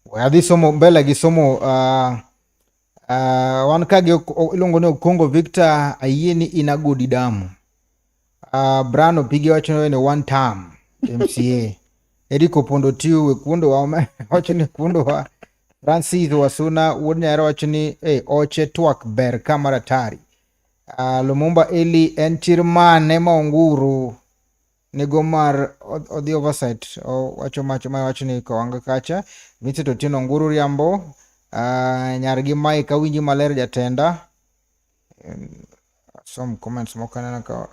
We adhi somo mbele gi somo wan ka gi iluongo ni Okongo Victor ayie ni in agodi damu. Brian Opige wacho ni one term MCA. Eric Opondo Tiu we kuondo wa wacho ni kuondo wa Francis Wasuna wuod Nyaero wacho ni oche twak ber ka maratari. Lumumba Eli en chir mane ma Onguru? nego mar odhi oversight owacho mach ma wacho ni kowanga kacha Vincent Otieno Nguru Riambo nyargi Mike awinji maler jatenda. Some comments moko aneno ka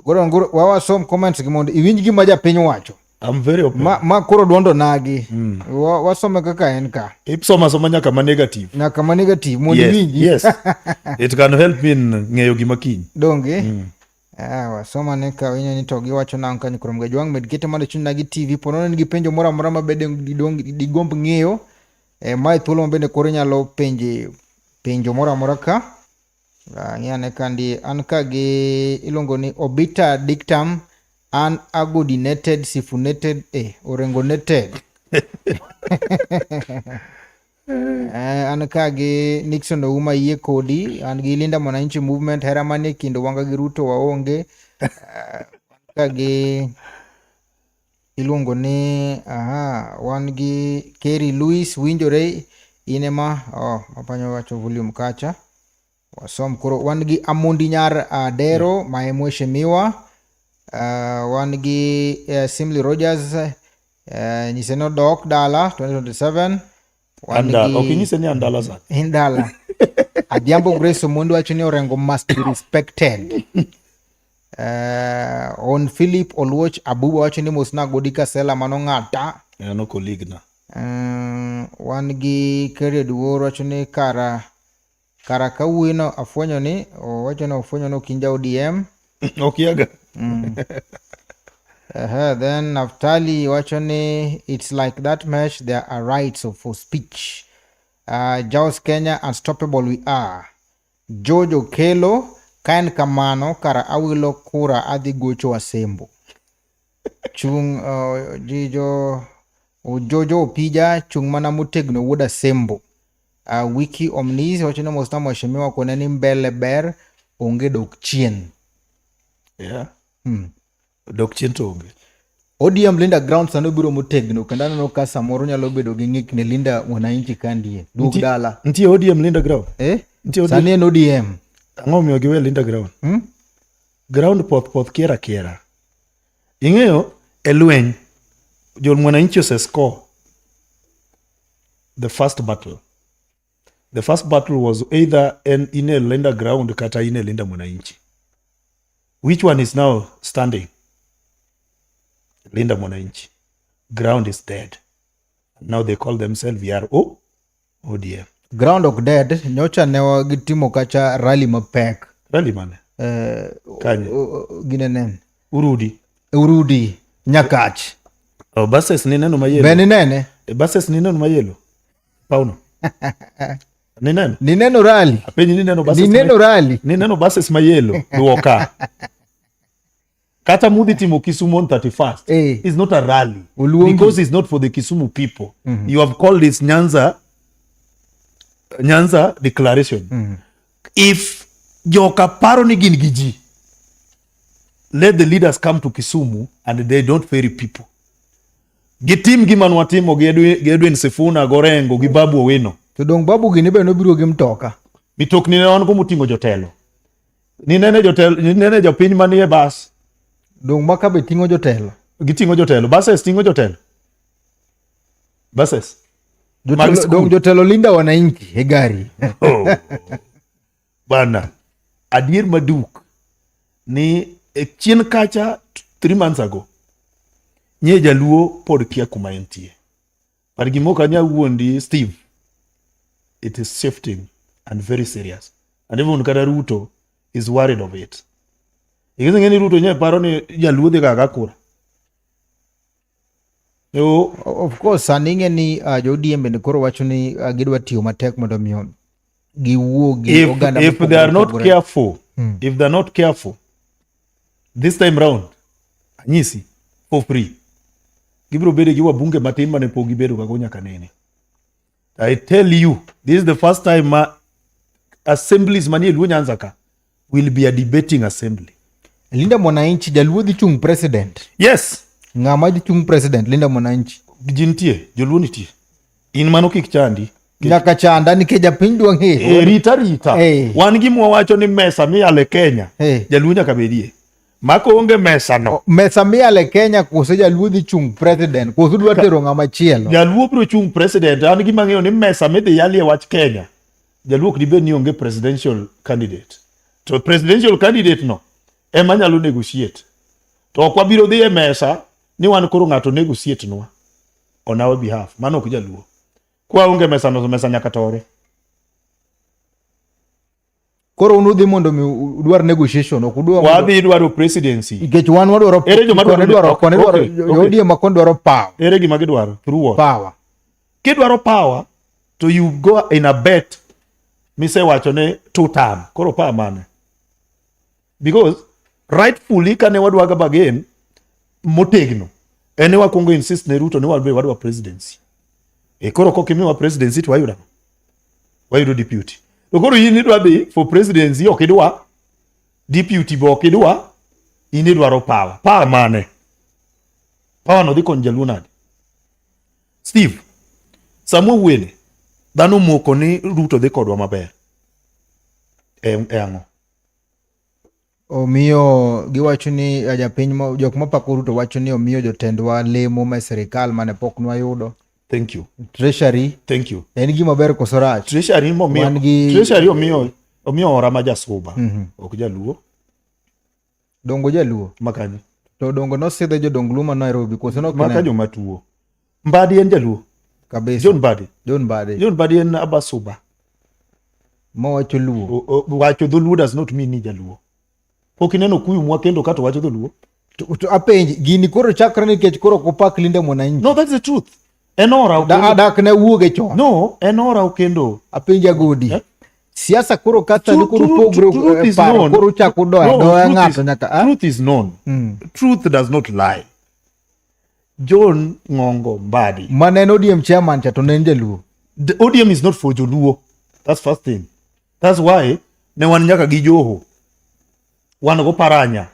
Goro Nguru wawasom comments gi mondo iwinj gima japiny wacho. I'm very open. Ma koro duondo nagi. Wasome kaka en ka. Isoma soma nyaka ma negative. Nyaka ma negative mondo iwinji. Yes. It can help me in ng'eyo gima kiny. Donge? Ah, wasoma ne ka winyo ni to giwacho nang'o kanyo kuom Gajwang' med kete mondo chuny nagi TV po nono in gi penjo moro amora ma bende digomb ng'eyo mae thuolo ma bende koro inyalo penje penjo moro amora ka. Ng'i ane ka ndi an ka gi iluongo ni Obita Dictum an agodinated sifunated orengonated. An ka gi Nixon Ouma yie kodi, an gi Linda Mwananchi Movement, hera manie kind Wanga gi Ruto waonge. An ka gi iluongo ni aha, wan gi Kerry Louis winjore in ema oh, mapanyo wacho volume kacha. Wasom koro wan gi Amondi Nyar Adero ma e mheshimiwa. Wan gi Simli Rogers nyise nodok dala 2027. Wan Andala. Ok inyise ni andala sa. Indala. Adhiambo Grace Omondi wacho ni Orengo must be respected. On Philip Oluoch Abuba wacho ni mosna Godi Kasela mano ng'ata. En colleague na. Wan gi Kerry Duor wacho ni kara kawuoyino afwenyo ni owacho ni ofwenyo ni ok in ja ODM. Okiaga. Then Naftali wacho ni it's like that mesh there are rights for speech. Jaws Kenya unstoppable we are. George Okelo ka en kamano kara awilo kura adhi gocho Asembo. Chung jijo Jojo Opija chung mana motegno wuod Asembo. Wiki Omnis wacho ni mosna mheshimiwa kone ni mbele ber onge dok chien. Yeah. Dok chien to onge. ODM Linda Ground sani obiro motegno kendo aneno ka samoro nyalo bedo gi ng'ik ne Linda Mwananchi kandie. Duog dala. Nitie ODM Linda Ground. Nitie ODM. Sani en ODM. Ang'o omiyo giwe Linda Ground? Ground poth poth kiera kiera. Ing'eyo e lweny jo Mwananchi ose score the first battle. The first battle was either en in e Linda Ground kata in e Linda Mwananchi. Which one is now standing? Linda Mwananchi. Ground is dead. Now they call themselves VRO ODM. Ground ok dead, nyocha ne gitimo kacha rally mapek. Rally mane? Kanye? Ginenen. Urudi. Urudi, Nyakach. Oh, buses ni neno mayelo. Be ninene? Buses ni neno mayelo. Pauno. Nineno? Nineno rally. Apenji nineno buses. Nineno rally. Nineno buses mayelo. Duoka. Kata mudhi timo Kisumu on 31st. It's not a rally. Oluongi. Because it's not for the Kisumu people. You have called this Nyanza declaration. If joka paro ni gin gi ji, let the leaders come to Kisumu and they don't ferry people. Gitim gima nwatimo gi Edwin Sifuna, Gorengo, gi Babu Owino. To dong Babu gini be nobiro gi mtoka. Mitokni ne wan go moting'o jotelo. Ninene jotelo, ninene jopiny manie bas. Dong maka be ting'o jotelo. Giting'o jotelo. Buses ting'o jotelo. Buses. Jotelo, dong jotelo Linda Wananchi e gari. Oh. Bana, adier maduk ni e chien kacha 3 months ago nye jaluo pod kia kuma entie. But gima ok anyal wuondi Steve, it is shifting and very serious. And even kata Ruto is worried of it. Ikise ng'e ni Ruto nye paro ni jaluo dhi kaka kura. Yo. Of course, sani ing'e ni jo ODM bende koro wacho ni gidwa tiyo matek mondo miyo giwuo gi oganda If they are not careful, if they are not careful, this time round, anyisi, for free. Gibiro bedo gi wabunge matin mane pok gibedo gago nyaka nene. I tell you, this is the first time ma assemblies manie Luo Nyanza ka will be a debating assembly. Linda Mwananchi jaluo dhi chung president. Yes. Ng'ama dhi chung president Linda Mwananchi? Ji nitie, joluo nitie. In mano kik chandi. Nyaka chanda nikech japiny dwa ng'eyo. Rita rita. Wan gima wawacho ni mesa miyalo e Kenya, jaluo nyaka bedie. Mako onge mesa no. Mesa miale Kenya koso jaluo dhi chung president koso dwa tero ng'ama chielo. Jaluo biro chung president. An gima ang'eyo ni mesa midhi yalie wach Kenya. Jaluo ok dibed ni onge presidential candidate. To presidential candidate no ema nyalo negotiate. To ok wabiro dhi e mesa ni wan koro ng'ato negotiate nwa on our behalf. Mano ok jaluo. Kwa onge mesa no, mesa nyaka tore. Koro un udhi mondo mi udwar negotiation, ok udwar Wadhi dwaro presidency. Nikech wan wadwaro Ere joma dwaro dwaro koni dwaro okay. ODM ma koni dwaro power. Ere gima gidwaro? Through what? Power. Kidwaro power to you go in a bet misewacho ne two term. Koro power mane? Because rightfully kane wadwaga bargain motegno en ni wakwongo insist ne Ruto ni wan be wadwa presidency. E koro kok imiwa presidency to wayudo ang'o? Wayudo deputy. To koro in idwa dhi for presidency ok idwa deputy be ok idwa in idwaro power. Power mane? Power no dhi konyo jaluo nade? Steve, sama wawuoyeni, dhano moko ni Ruto dhi kodwa maber. E, e ang'o? Omiyo giwacho ni japiny jok mapako Ruto wacho ni omiyo jotendwa lemo ma sirikal mane pok nwayudo. Thank you. Treasury. Thank you. En gima ber koso rach? Treasury momiyo gi... Treasury omiyo omiyo ora ma jasuba. Ok jaluo. Dongo jaluo. Makanyo. To dongo nosidhe jodong Luo ma Nairobi koso nok Maka joma tuo. Mbadi en jaluo. Kabisa. John Mbadi. John Mbadi. John Mbadi en abasuba. Mawacho luo. Wacho dholuo does not mean ni jaluo. Pok ineno kuyu mwa kendo kato wacho dholuo. To apenji gini koro chakre nikech koro ok opak Linda Mwananchi. No, that's the truth. En ora okendo. Dak ne wuoge chon. No, en ora okendo. Apenji Agodi. Eh? Siasa koro kata ni koro pogre paro koro chako doya doya ng'ato nyaka. Truth is known. Truth does not lie. John Ng'ongo Mbadi. Mane en ODM chairman cha to ne en jaluo. The ODM is not for joluo. That's first thing. That's why ne wan nyaka gi Joho. Wan go Paranya.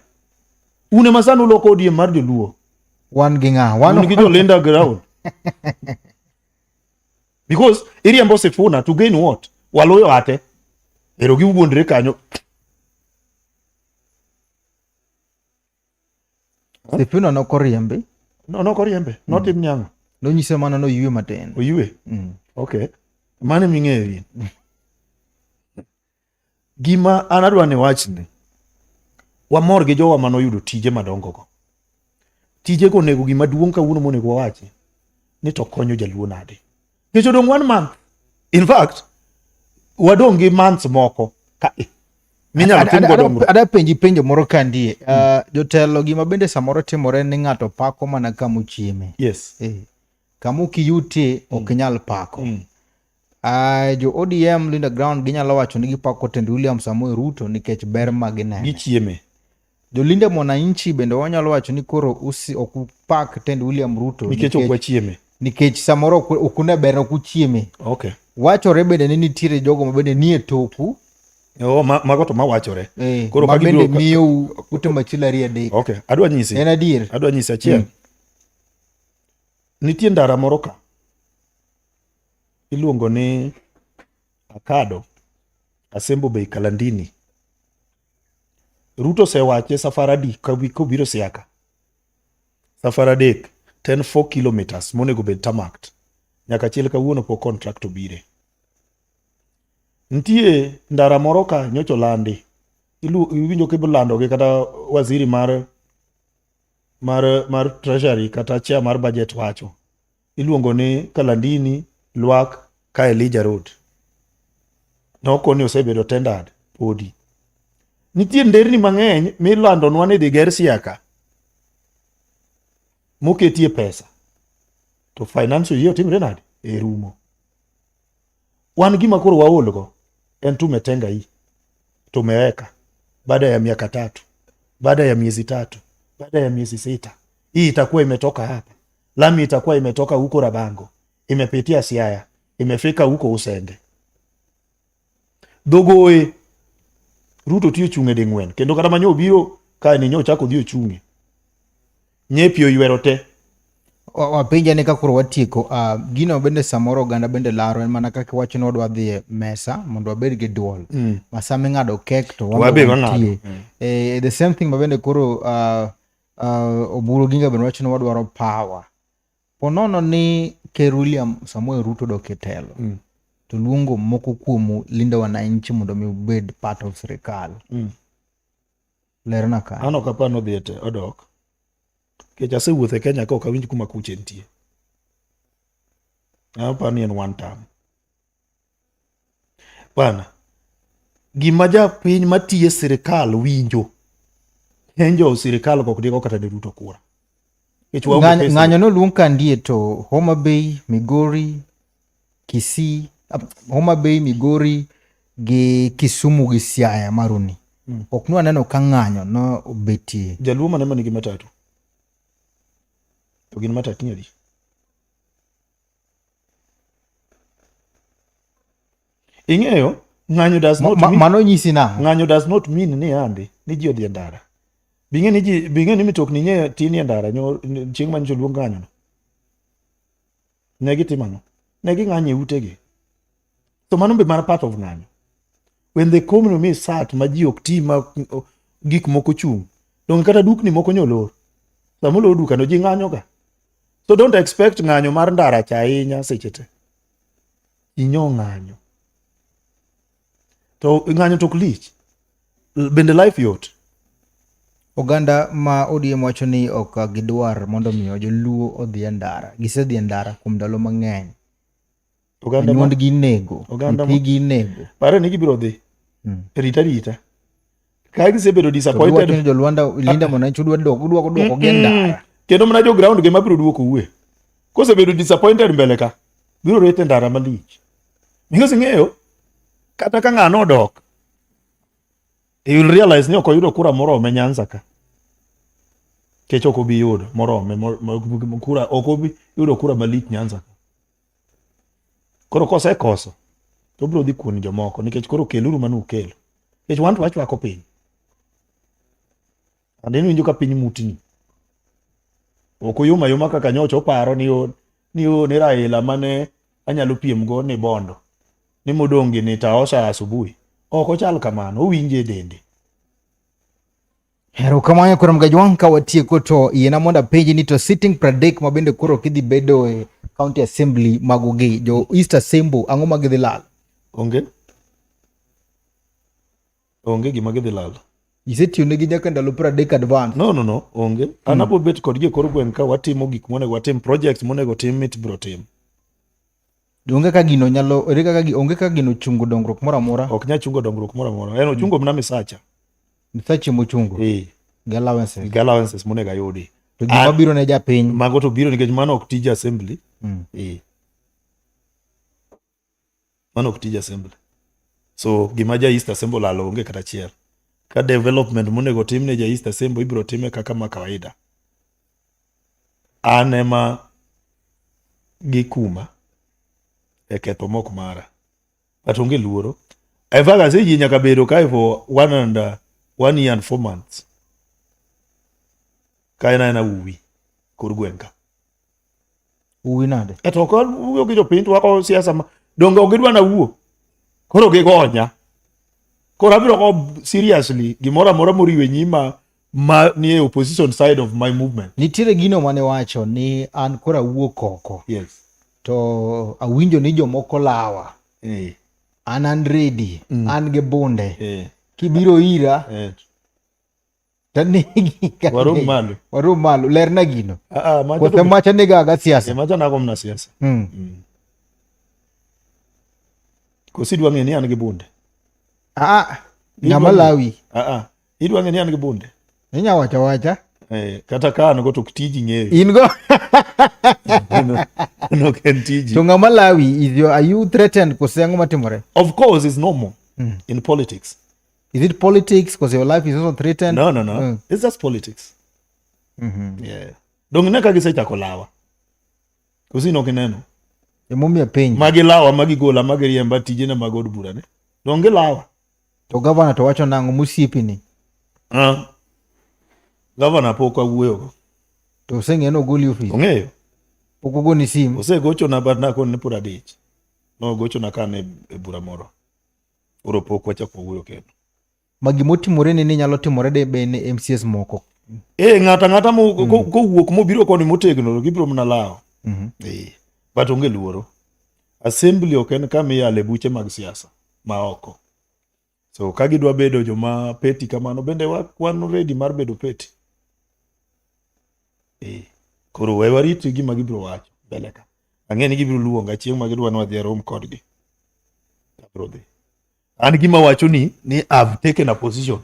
Un ema sani uloko ODM mar joluo. Wan gi ng'a? Wan gi Jolinda ground. Because iriembo Sifuna to gain what? Waloyo ate. Ero giwuondre kanyo. Sifuna nokoriembe. No, nokoriembe. Notim ni ang'o? Nonyise mana noyue matin. Oyue? Okay. Mano ming'eyo in. Gima an adwa ni wachni, wamor gi jowa manoyudo tije madongo go. Tijego onego gima duong' kawuono monego wawachi ni to konyo jaluo nade. Nikech odong' one month. In fact, wadong' gi months moko ka minyalo tim go dongruok. Ada penji penjo moro ka ndie. Jotelo gima bende samoro timore ni ng'ato pako mana kama ochieme. Yes. Kama ok iyutie ok inyal pako. Jo ODM Linda Ground ginyalo wacho ni gipako tend William Samoei Ruto nikech ber ma ginene. Gichieme. Jolinda Mwananchi bende wanyalo wacho ni koro usi ok upak tend William Ruto nikech ok wachieme. Nikech samoro ok une ber ok uchieme. Okay. Wachore bende ni nitiere jogo ma bende nie toku. Oh, mago to mawachore. Koro ma bende miyou ute machielo ariyo adek. Okay, adwa nyisi. En adier. Adwa nyisi achiel. Nitie ndara moro ka. Iluongo ni Akado Asembo Bay Kalandini. Ruto osewache safar adi kobiro Siaka? Safar adek, ten 4 kilometers monego bed tarmacked. Nyaka chil kawuono pok contract obire. Nitie ndara moro ka nyocha olandi. Iwinjo kilando gi kata waziri mar treasury kata chair mar budget wacho. Iluongo ni Kalandini Lwak ka Elijah Road. Nokoni osebedo tendered podi. Nitie nderni mang'eny milandonwa ni dhi ger Siaka moketie pesa to financial year otimre nade? E rumo. Wan gima koro waolgo en tumetenga hii tumeweka baada ya miaka tatu, baada ya miezi tatu, baada ya miezi sita, hii itakuwa imetoka hapa, lami itakuwa imetoka huko Rabango, imepitia Siaya, imefika huko Usende. Dhogoe Ruto tiyo chung'e ding'wen kendo kata manyo obiro kae ni nyo chako dhi ochung'e. Nyepi oywero te. Wapenja ni ka koro watieko, gino bende samoro oganda bende laro en mana kaka iwacho ni wadwa dhi e mesa mondo wabed gi duol. Ma sama ing'ado kek to wan Wabe be wang'ado. wantie. The same thing ma bende koro Oburu Oginga bende wacho ni wadwaro power. Ponono ni Ker William Samoei Ruto dok e telo to luongo moko kuomu Linda Wananchi mondo mi ubed part of sirikal. Lerna kanyo. An ok apar ni odhi e te odok. Nikech asewuotho e Kenya ka ok awinj kuma kuche nitie. An aparo ni en one term. Bana, gima japiny matiyo e sirikal winjo, en jo sirikal go ok digo kata ne Ruto kura. Nikech waonge pesa. Ng'anyo noluong kandie to Homa Bay, Migori, Kisii, Homa Bay, Migori gi Kisumu gi Siaya maruni. Ok nwaneno ka ng'anyo no obetie. Jaluo mane manigi matatu? To gin matatu ni adi? Ing'eyo, ng'anyo does not mean, Mano nyisi nang'o? Ng'anyo does not mean ni andi ni ji odhi e ndara. Bing'e ni ji bing'e ni mitokni nye tin e ndara nyo chieng' ma nyocha oluong ng'anyo no. Ne gitimo ang'o? Ne ging'anyo e utegi. So mano be mana part of ng'anyo. When the economy is sat ma ji ok ti ma gik moko chung'. Donge kata dukni moko nyolor. Sama olor duka no ji ng'anyo ga. So don't expect ng'anyo mar ndara cha ahinya seche te. Inyo ng'anyo. To ng'anyo to ok lich. Bende life yot. Oganda ma ODM wacho ni ok gidwar mondo miyo joluo odhi e ndara. Gisedhi e ndara kuom ndalo mang'eny. Oganda ma Anyuondgi inego, Oganda ma- nyithigi inego. pare ni gibiro dhi. Rita rita. Ka gisebedo To disappointed. giwacho ni jolwanda Linda Mwananchi udwa dok udwa duoko gi e ndara. Kendo mana jo ground ge mabiro duoko uwe. Kosebedo disappointed mbele ka, biro rete ndara malich. Because ing'eyo, kata ka ng'ano odok, you will realize ni ok oyudo kura morome Nyanza ka. Kech ok obi yudo morome, kura, ok obi yudo kura malich Nyanza ka. Koro kosekoso, to obiro dhi kuon jomoko, nikech koro keluru mane ukelo. Nikech wan to wachwako piny. And iwinjo ka piny mutni. Ok oyom ayoma kaka nyocha oparo ni o, ni o, ni Raila mane anyalo piem go ni Bondo. Ni modong' gi ni taosha asubuhi. Ok ochal kamano, owinje e dende. Erokamano kuom Gajwang' ka watieko to yiena mondo apenji ni to sitting 30 ma bende koro kidhi bedo e county assembly magogi jo East Asembo ang'o ma gidhi lalo? Onge. Onge gima gidhi lalo. Isetiyo negi nyaka ndalo 30 advance. No, no, no, onge. An abo bet kodgi e kor gweng' ka watimo gik monego watim, projects monego tim mitibiro tim. Onge kaka gino nyalo, ere kaka onge kaka gino chungo dongruok moro amora. Ok nyal chungo dongruok moro amora. En ochungo mana misacha. Misache mochungo. Gi allowances. Gi allowances monego ayudi. To gima biro ne japiny. Mago to biro nikech mano ok tij assembly. Mano ok tij assembly. So gima ja East Assembly olalo onge kata achiel. Ka development monego tim ne ja East Assembly ibiro time kaka ma kawaida. An ema gikuma e ketho mok mara. But onge luoro. In fact, aseyie nyaka bedo kae for 1 year and 4 months. Ka en aena uwi kor gweng' ka. Uwi nade? E to ok wuoyo gi jopiny to wako siasa ma donge ok gidwa nawuo. Koro gigonya. Koro abiro go seriously gimoro amora moriwo e nyima ma nie opposition side of my movement. Nitiere gino mane wacho ni an koro awuok oko. Yes. To awinjo ni jomoko lawa. An ready. An gi bunde. Kibiro ira. Tanegi ka Warom malo. Warom malo. Lerna gino. Macha Kose to- macha nega ga siasa. Macha nago mna siasa. Kosi idwa ng'e ni an gi bunde. Ng'ama lawi. Idwa ng'e ni an gi bunde. Inya wacho wacha. Kata ka an go to ok tiji ng'eyo. In go. No, ok en tiji. To ng'ama lawi, are you threatened kose ang'o matimore? Of course it's normal in politics. Is it politics because your life is also threatened? No, no, no. It's just politics. Yeah. Dong ne ka gisechako lawa. Kosi nok ineno. Emomiyo penjo. Magi lawa, magi gola, magi riemba tijena mag od bura ne. Dong gilawa. To governor to wacho nang'o mosiepini? Governor pok awuoyogo. To oseng'eyo ni ogoli ofis? Ong'eyo. Pok ogoni sim. Osegochona but nakone ni pod adich. Nogochona ka an e bura moro. Koro pok wachako wawuoyo kendo. Ma gimotimore ni ni nyalo timore de be ne MCS moko. Eh, ng'ato ang'ata kowuok mobiro koni motegno to gibiro mana lawo. Eh, but onge luoro. Assembly ok en kama iyale buche mag siasa ma oko. So ka gidwa bedo joma peti kamano bende wan ready mar bedo peti. Eh, koro we warit gima gibiro wacho mbele ka. Ang'e ni gibiro luonga chieng' ma gidwa ni wadhi e room kodgi. Abiro dhi. An gima wacho ni I've taken a position.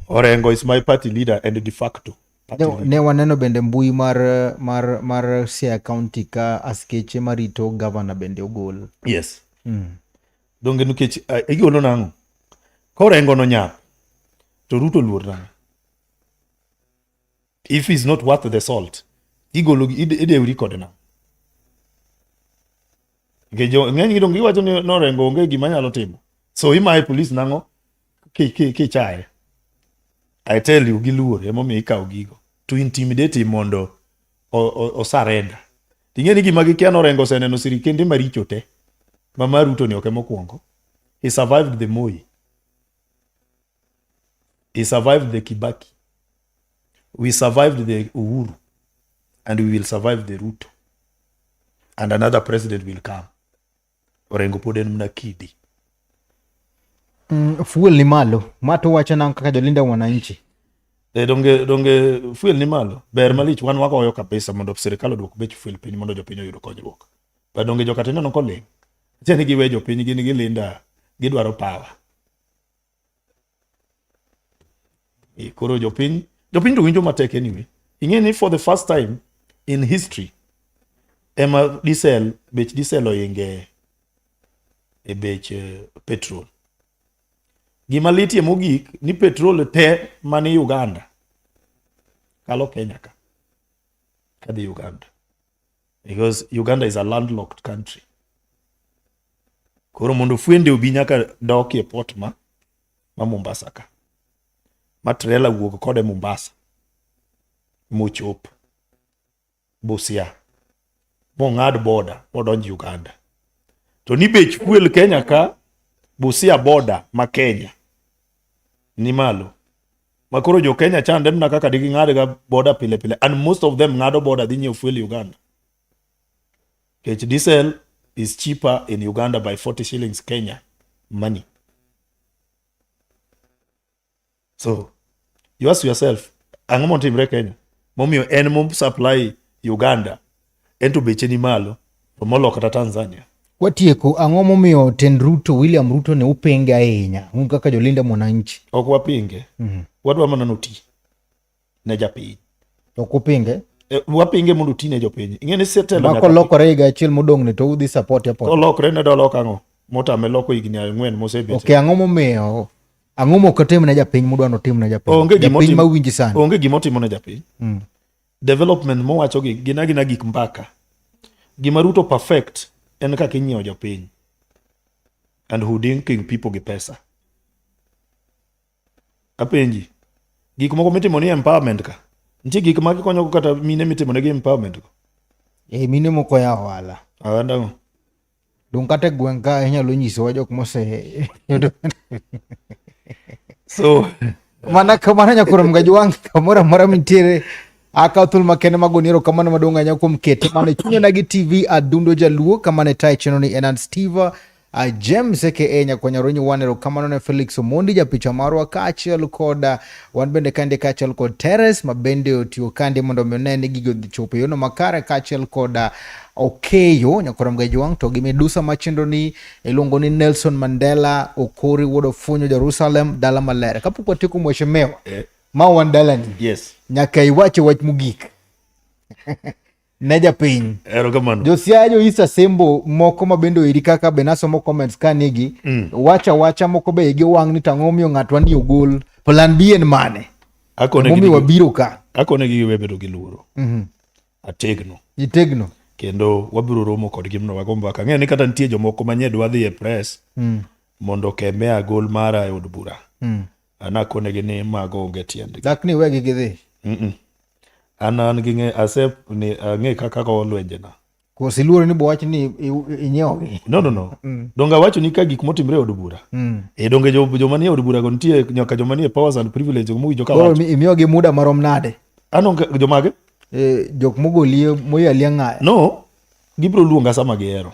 Orengo is my party leader and de facto. Party leader. Ne waneno bende mbui mar Siaya County ka askeche marito governor bende ogol. Yes. Donge nikech igolo nang'o? Korengo no nyap to Ruto luor nang'o? If he's not worth the salt, igolo idewri kode nang'o? Nikech ng'eny gi donge giwacho ni norengo onge gima nyalo timo. So imaye police nang'o kichaye. I tell you giluor emomiyo ikawo gigo to intimidate him mondo o surrender. Ting'e ni gima gikia norengo oseneno sirikende maricho te ma mar Ruto ni ok emokwongo. He survived the Moi. He survived the Kibaki. We survived the Uhuru. And we will survive the Ruto. And another president will come. Orengo pod en mana kidi. Fuel ni malo. Ma to wacho nang'o kaka jolinda wananchi? Donge fuel ni malo. Ber malich wan wagoyo kabisa mondo sirikal oduok bech fuel piny mondo jopiny oyud konyruok. But donge joka tineno koling'. Ache ni giwe jopiny gin gilinda gidwaro power. Koro jopiny to winjo matek anyway. Ing'e ni for the first time in history ema diesel bech diesel oinge e bech petrol. Gima litie mogik ni petrol te mani Uganda kalo Kenya ka kadhi Uganda because Uganda is a landlocked country. Koro mondo fuende obi nyaka doki e port ma Mombasa ka. Ma trailer wuog kode Mombasa mochop Busia mong'ad border modonj Uganda. To ni bech fuel Kenya ka Busia border ma Kenya ni malo. Ma koro jo Kenya chande mana kaka diging'ad ga border pile pile and most of them ng'ado border dhi nyiewo fuel Uganda. Nikech diesel is cheaper in Uganda by 40 shillings Kenya money. So you ask yourself, ang'o motimre Kenya? Momiyo en mo supply Uganda, en to beche ni malo, to molo kata Tanzania. Watieko, ang'o momiyo tend Ruto, William Ruto ne upinge ahinya, un kaka jolinda mwananchi? Ok wapinge. Wadwa mana noti ne japiny. Ok upinge? Wapinge mondo oti ne jopiny. Ing'e ni setelo Ma kolokore higa achiel modong' ni to udhi support airport. Kolokre ne dolok ang'o? Motame loko higni 4 mosebet. Okay, ang'o momiyo? Ang'o mok otim ne japiny mudwa notim ne japiny? Onge gima Japiny mawinji sani. Onge gima otimo ne japiny. Development mowacho gi gin agina gik mbaka. Gima Ruto perfect en kaka inyiewo jopiny and hoodwinking people gi pesa. Apenji, gik moko mitimo ni empowerment ka, nitie gik ma gikonyogo kata mine mitimo negi empowerment go? Mine moko yawo ohala. Ohanda go. Dong' kata e gweng' ka inyalo nyisowa jok mose So mana kamano nyakoro Mgajwang' kamoro amora mintiere akawo thuolo makende mag goni erokamano maduong' ahinya kuom kete mana e chuny onagi TV Adundo Jaluo kama ne tayo chenro ni en an Steve James aka Nyakwanya Ronyi wan erokamano ne Felix Omondi japicha marwa kaachiel kod wan bende kande kaachiel kod Teres ma bende otiyo kande mondo mi one ni gigo odhi chopo e yono makare kaachiel kod Okeyo Nyakwara Mgajwang' to gi midusa ma chenro ni iluongo ni Nelson Mandela Okori Wuod Ofunyo Jerusalem dala maler. Kapok watieko mheshimiwa, ma wan dalani. Nyaka iwache wach mogik ne japiny. Erokamano. Josiaya jo East Asembo moko ma bende oiri kaka be nasomo comments ka nigi wacha wacha moko be igi wang' ni tang'o miyo ng'atwa ni ogol plan B en mane? Momiyo wabiro ka. Akone gi giwe bedo gi luoro. Ategno. Itegno. Kendo wabiro romo kodgi mondo wago mbaka. Ang'eyo ni kata nitie jomoko manye dwa dhi e press mondo okeme agol mara e od bura. An akonegi ni mago onge tiendgi. Dak ni wegi gidhi. An an gi ng'e ase ni ang'e kaka go lwenjena. Koso iluoro ni bowach ni inyiewogi? No, no, no. Donge awacho ni ka gik motimre e od bura. E donge joma nie od bura go nitie nyaka joma nie powers and privilege mowinjo ka Koro wacho. imiyogi muda marom nade? An onge jomage? E, jok mogolie moyalie ng'aya. No, gibiro luonga sama gihero.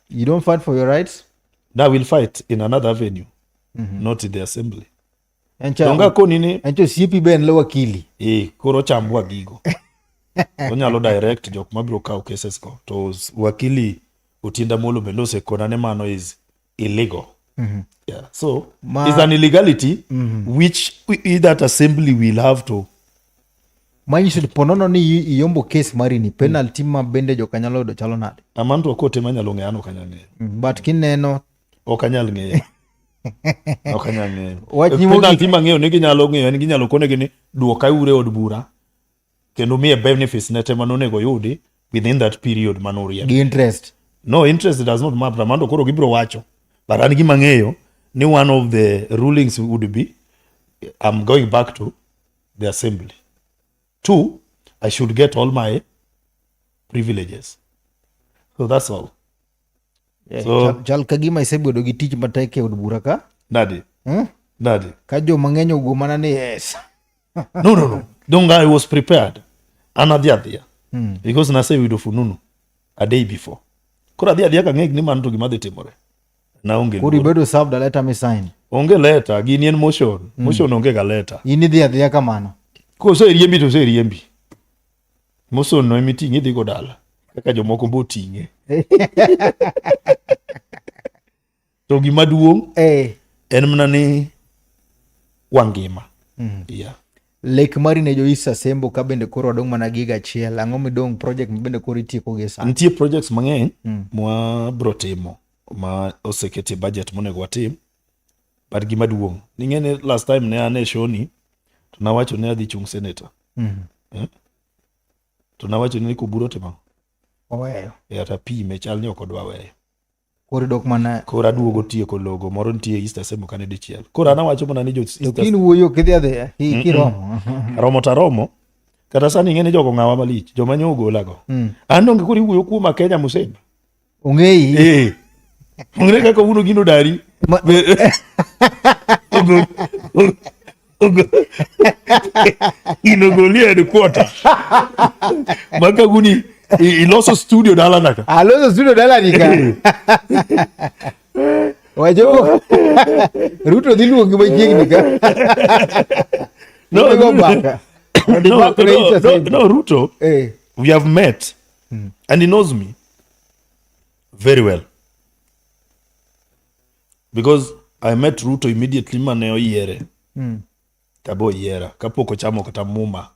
You don't fight for your rights? I will fight in another avenue, not in the assembly. Encha Donge akoni ni encha osiepi be en wakili. eh, koro chambwa gigo. Onyalo direct jok mabiro kawo cases go. To wakili Otiende Amollo bende osekona ni mano is illegal. Yeah. So it's an illegality which that assembly will have to Manyiso ni ponono ni iyombo case mari ni penalty ma bende joka nyalo yudo chalo nade? Amanto kote manyalo ng'eyo an ok anyal ng'eyo. But kineno Ok anyal ng'eyo. Ok anyal ng'eyo. Wach ni mogik- Penalty mang'eyo ni ginyalo ng'eyo en ginyalo konegi ni duoka ure od bura kendo miye benefits ne te manonego yudi within that period manoriemb. Gi interest. No interest does not matter mano koro gibiro wacho. But an gima ng'eyo ni one of the rulings would be I'm going back to the assembly. Two, I should get all my privileges. So that's all. Yeah, So- chal ka gima isebedo gi tich matek e od bura ka. Nadi. Nadi. Ka joma ng'eny ogo mana ni yes. No, no, no. Don't I was prepared. An adhi adhiya. Because naseyudo fununu a day before. Koro adhi adhiya kang'e ni mano to gima dhi timore. Naonge Koro luoro. ibedo served a letter mi sign. Onge letter, gini en motion. Motion onge ga letter. In idhi adhiya kamano. Koseriembi to oseriembi. Motion no emiting'e idhi go dala. Kaka jomoko bo ting'e. To gima duong' en mana ni wangima. Yeah. Lek mari ne jo East Asembo ka bende koro wadong' mana gi higa achiel. Ang'o midong' project ma bende koro itieko gi sani? Nitie projects mang'eny mwa bro timo ma oseketie budget monego watim. But gima duong' ning'e ni last time ne an e show ni to nawacho ni adhi chung' senator. Eh? To nawacho ni koburo timo Oweyo. e ata pime chal ni ok odwa weyo. Koro idok mana Koro aduogo tieko logo moro nitie East Asembo kane dichiel. Koro an awacho mana ni jo to East kin wuoyo kidhi adhiya kiromo. romo to aromo kata sani ing'e ni jogo ng'awa malich joma nyo ogolago. An donge koro iwuoyo kuoma Kenya msima. Ong'eyi. Eh. Ong'e kaka uno gino dari. Gino goli e headquarter. Maka guni iloso studio dala naka. Aloso studio dala nika. Wachopo. Ruto dhi luongi machiegni ka. No, Go mbaka. No, no, no, no, Ruto. We have met. And he knows me very well. Because I met Ruto immediately mane oyiere. Tabo oyiera. Kapok ochamo kata muma.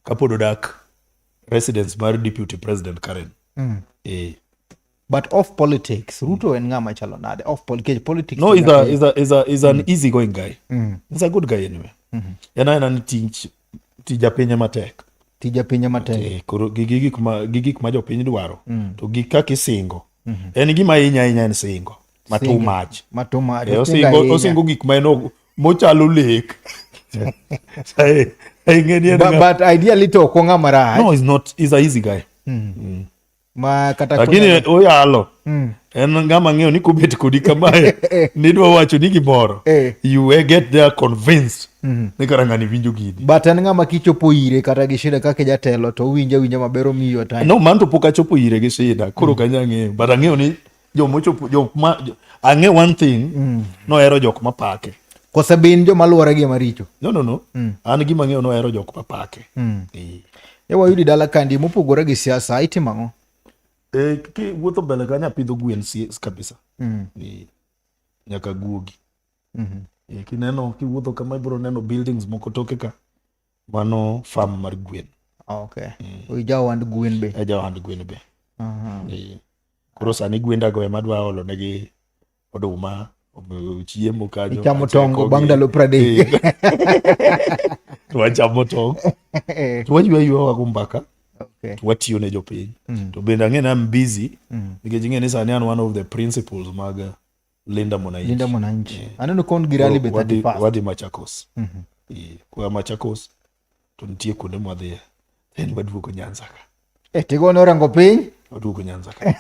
Kapod odak residence mar deputy president Karen. Eh. But off politics, Ruto en ng'ama chalo nade? Off politics, politics. No, he's an easygoing guy. He's a good guy anyway. En aena ni tija pinye matek. Tija pinye matek. Koro gi gik ma jopiny dwaro. To gi kaka isingo. En gima ahinya ahinya en singo. Ma too much. Ma too much. Osingo ahinya. Osingo gik ma en mochalo lek. But ideally to ok ong'ama rach. No, he's not. He's a easy guy. Ma kata Lakini oyalo. En ng'ama ng'eyo ni kobet kodi kamae nidwa wacho ni gimoro. You will get there convinced ni kara ng'ani winjo gini. But en ng'ama kichopo ire kata gi shida kaka jatelo to owinjo awinja maber omiyo time. No, man to pok achopo ire gi shida. Koro ok anyal ng'eyo. But ang'eyo ni jomochopo jok ma ang'e one thing nohero jok mapake. Kose bin joma luore gi maricho. No, no, no. An gima ang'eyo nohero jok mapake. E wayudi dala kandi mopogore gi siasa itimo ang'o? Kiwuotho mbele kanyo apidho gwen kabisa. Nyaka guogi. Kineno kiwuotho kama ibiro neno buildings moko toke ka. Mano farm mar gwen. Okay. Ija ohand gwen be. Aja ohand gwen be. Koro sani gwenda go ema adwa olo negi oduma, chiemo kanyo. Ichamo tong' bang' ndalo 30. To wachamo tong'. To waywa ywa wago mbaka. To watiyo ne jopiny. To bende ang'e ni I'm busy. Nikech ing'e ni sani an one of the principals mag Linda Mwananchi. Linda Mwananchi. Aneno kon gi rally be 31st. Wadhi Machakos. Kwa Machakos to nitie kuonde mwadhiye. Then waduogo Nyanza ka. Eh, tigo Orengo piny. Waduogo Nyanza ka.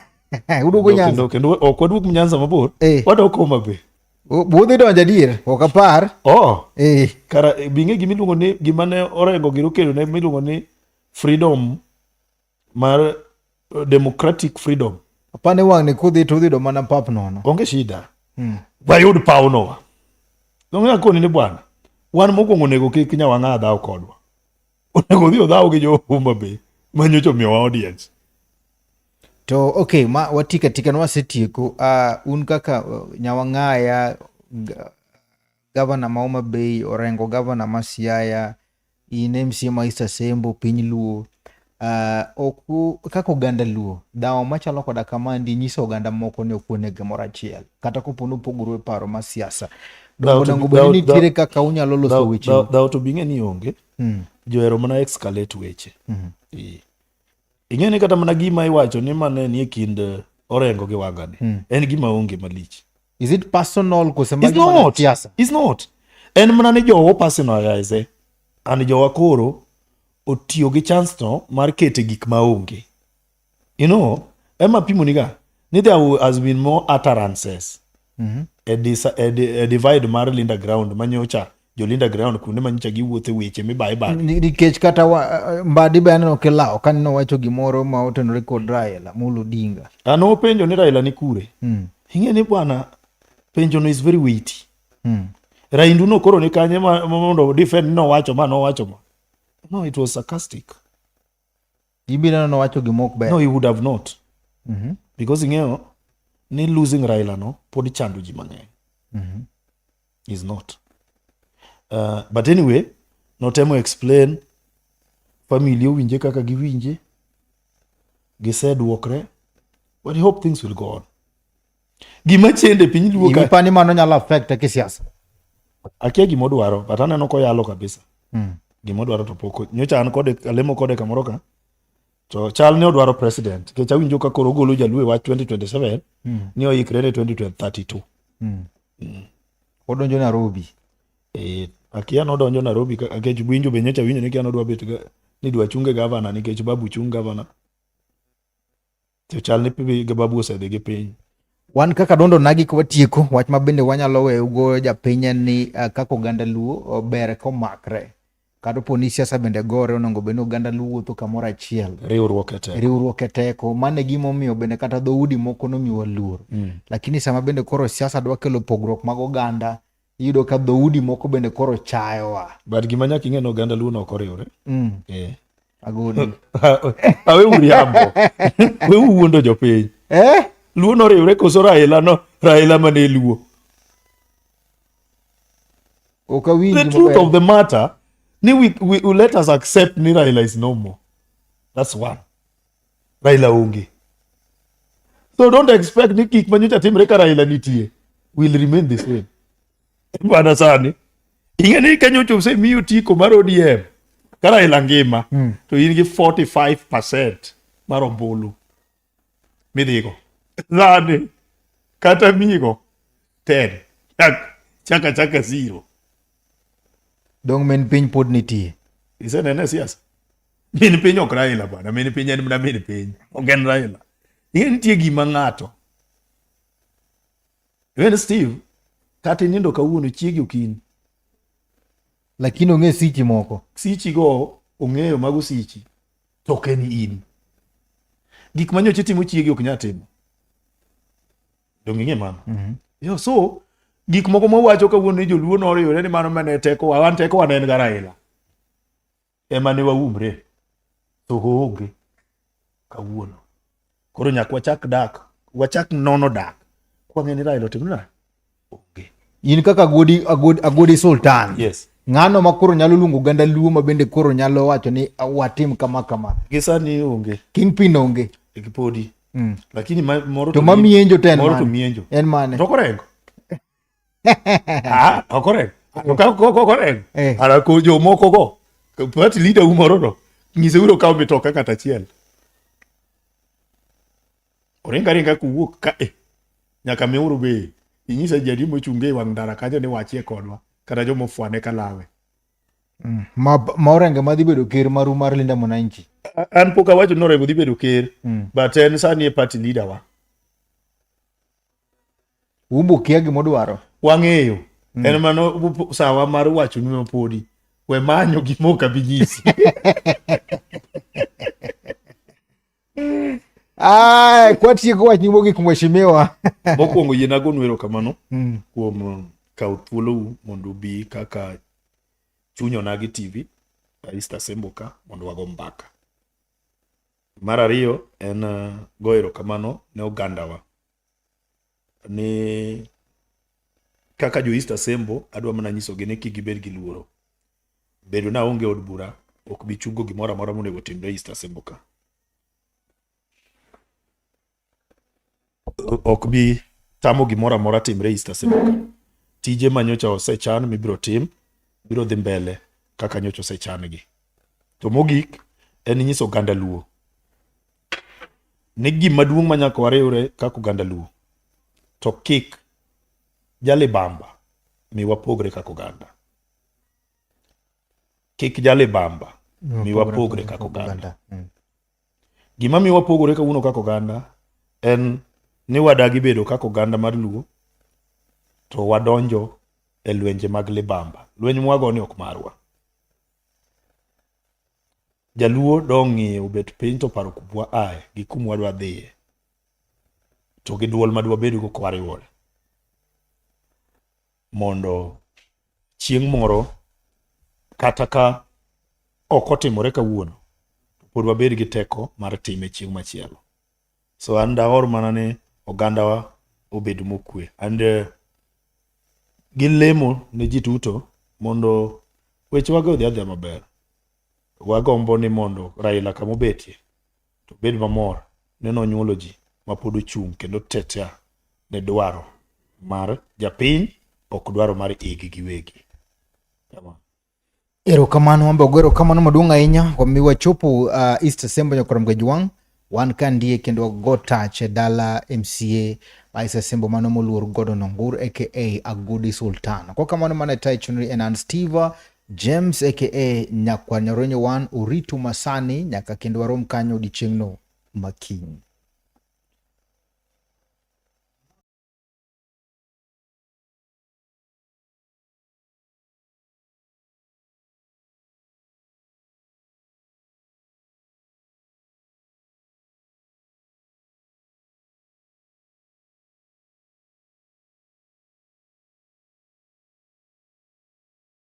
Uduogo Nyanza. Kendo ok waduog Nyanza mabor. Eh. Wadok Homa Bay. Budhi donjo adier, ok apar. Oh. Eh. Kara bing'e gima iluongo ni gima ne Orengo giro kelo ne miluongo ni freedom mar democratic freedom. Apani wang'ni kudhi to udhi yudo mana pap nono. Onge shida. Wayud pawno wa. Donge akoni ni bwana, wan mokwongo onego kik Nyawang'a dhaw kodwa. Onego odhi odhaw gi jo Homa Bay ma nyocha omiyowa audience. To okay, ma watika tika nwasetieko. Un kaka Nyawang'aya, gavana ma Homa Bay, Orengo gavana ma Siaya, in MCA ma East Asembo, piny Luo. Ok kaka oganda Luo, dhawo machalo koda kamandi nyiso oganda moko ni ok onego gimoro achiel, kata kopo ni upogoru e paro mar siasa. Dhawo Dongo onego bed ni nitiere kaka unyalo loso weche. Dhawo to bing'e ni onge. Johero mana escalate weche. Ing'e ni kata mana gima iwacho ni mane nie kind Orengo gi Wanga ni, en gima onge malich. Is it personal kose It's magi mana not. siasa? It's not. En mana ni jowa personalize and jowa koro otiyo gi chance no mar kete gik maonge. You know, ema pimo niga ni there has been more utterances e divide mar Linda Ground manyocha jo Linda Ground kuonde manyocha giwuothe weche mibaye baye. Nikech kata Mbadi be aneno kilawo ka neno wacho gimoro ma otenore kod Raila Amolo Odinga. An openjo ni Raila ni kure. Ing'e ni bwana penjo no is very weighty. Raindu no koro ni kanye ma mondo defend ni nowacho ma nowacho ma. No, it was sarcastic. Ibiro neno nowacho gima ok ber. No, he would have not. Because ing'eyo ni losing Raila no pod chando ji mang'eny. Is not. But anyway, notemo explain family owinje kaka giwinje. Giseduokre. But I hope things will go on. Gima chende piny Luo ka Ipani mano nyalo affect kisiasa. Akia gima odwaro, but aneno koyalo kabisa. Gima odwaro to pok nyocha an kode alemo kode kamoro ka. To chal ni odwaro president. Nikech awinjo ka koro ogolo Jaluo e wach 2027 ni oikre ne 2032. Odonjo Nairobi. Akia nodonjo Nairobi nikech winjo be nyocha winjo ni kia nodwa bet ni dwa chunge gavana nikech babu chung gavana. To chal ni babu osedhi gi piny. Wan kaka Duond Onagi ka watieko, wach ma bende wanyalo weyo go japiny en ni kaka oganda Luo ber komakre. Kata opo ni siasa bende gore, onego bed ni oganda Luo wuotho kamoro achiel. Riwruok e teko. Riwruok e teko. Mano e gima omiyo bende kata dhoudi moko nomiwa luor. Lakini sama bende koro siasa dwa kelo pogruok mag oganda, iyudo ka dhoudi moko bende koro chayowa. But gima nyaka ing'e ni oganda Luo no ok oriwre. Agoni. Awe uriambo. We uwuondo jopiny. Luo noriwre koso Raila no, Raila mane Luo. Ok awinji The truth maber. of the matter, ni we let us accept ni Raila is no more. That's one. Raila onge. So don't expect ni gik manyocha timre ka Raila nitie will remain the same. Bwana sani, ing'e ni ka nyocha osemiyi otiko mar ODM ka Raila ngima, to in gi 45% mar ombulu midhigo. Sani, kata migo 10, chaka chaka 0. Dong' min piny pod nitie. Isenene siasa? Min piny ok Raila bwana, min piny en mana min piny, ok en Raila. Ing'e nitie gima ng'ato. Ing'e ni Steve, kata inindo kawuono chiegi ok in. Lakini ong'e sichi moko. Sichi go ong'eyo mago sichi, to ok en in. Gik ma nyocha itimo chiegi ok nyal timo. Donge ing'e mano? Yo, so gik moko mwawacho kawuono ni joluo noriwore ni mano mane tekowa, wan tekowa ne en ga Raila. Ema ne waumre. To oonge kawuono. Koro nyaka wachak dak, wachak nono dak. Kwang'e ni Raila otimre nade? Onge. In kaka Agodi Sultan. Yes. Ng'ano ma koro nyalo luongo oganda Luo ma bende koro nyalo wacho ni watim kama kama? Gi sani onge. Kingpin onge. E podi. Lakini moro to ma mienjo to en moro to mane? mienjo. En mane? To ok orengo. Ah, ok orengo. To ka ok orengo. Ara ko jomoko go. Party leader u moro no. Nyise uru okaw mitoka kata achiel. Oringo aringa kowuok ka e. Nyaka miuru be. Inyisa ji adi mochunge e wang' ndara kanyo ni wachie kodwa. Kata joma ofwane kalawe. Ma Orengo madhi bedo ker maru mar Linda Mwananchi. An pok awacho ni Orengo dhi bedo ker, but en sani e party leader wa. Umbo kia gimodwaro. Wang'eyo. En mano sawa mar wacho ni podi. We manyo gima ok abi nyisi. Ai, kwatieko wach ni mogik mheshimiwa. Mokwongo yiena agonu erokamano kuom kawo thuolou mondo ubi kaka chuny onagi TV East Asembo ka mondo wago mbaka. Mar ariyo en goyo erokamano ne ogandawa ni kaka jo East Asembo adwa mana nyisogi ni kik gibed gi luoro. Bedo na aonge od bura ok bi chungo gimoro amora monego otimre East Asembo ka. Ok bi tamo gimoro amora timre East Asembo ka. Tije ma nyocha osechan mibiro tim biro dhi mbele kaka nyocha osechan gi. To mogik en nyiso oganda Luo ni gima duong' ma nyaka wariwre kaka oganda Luo to kik jalibamba mi wapogre kaka oganda. Kik jalibamba mi wapogre kaka oganda. Gima miyo wapogore kawuono kaka oganda en ni wadagi bedo kaka oganda mar Luo to wadonjo e lwenje mag libamba. Lweny mwago ni ok marwa. Jaluo dong'iyo obet piny to paro kumwa ae gi kumwa dwa dhiye to gi duol ma dwabedgo kwariwore mondo chieng' moro kata ka ok otimore kawuono to pod wabed gi teko mar time chieng' machielo. So an dahor mana ni ogandawa obed mokwe and gi lemo ne ji duto mondo wechewa odhi adhiya maber. Wagombo ni mondo Raila kama obetie to obed mamor ni nonyuolo ji mapod ochung' kendo tetea ne dwaro mar japiny ok dwaro mar igi giwegi. Kamano. Erokamano wambe wago erokamano maduong' ahinya kuom mi wachopo East Asembo nyakwar Mgajwang'. Wan ka ndie kendo wago tach e dala MCA ma East Asembo mano moluor Gordon Ongur aka Agudi Sultan. Kwa kamano mane tayo chenro en an Steve James aka Nyakwar Nyaronyo 1 Oritu Masani nyaka kendo warom kanyo odiochieng'no makiny.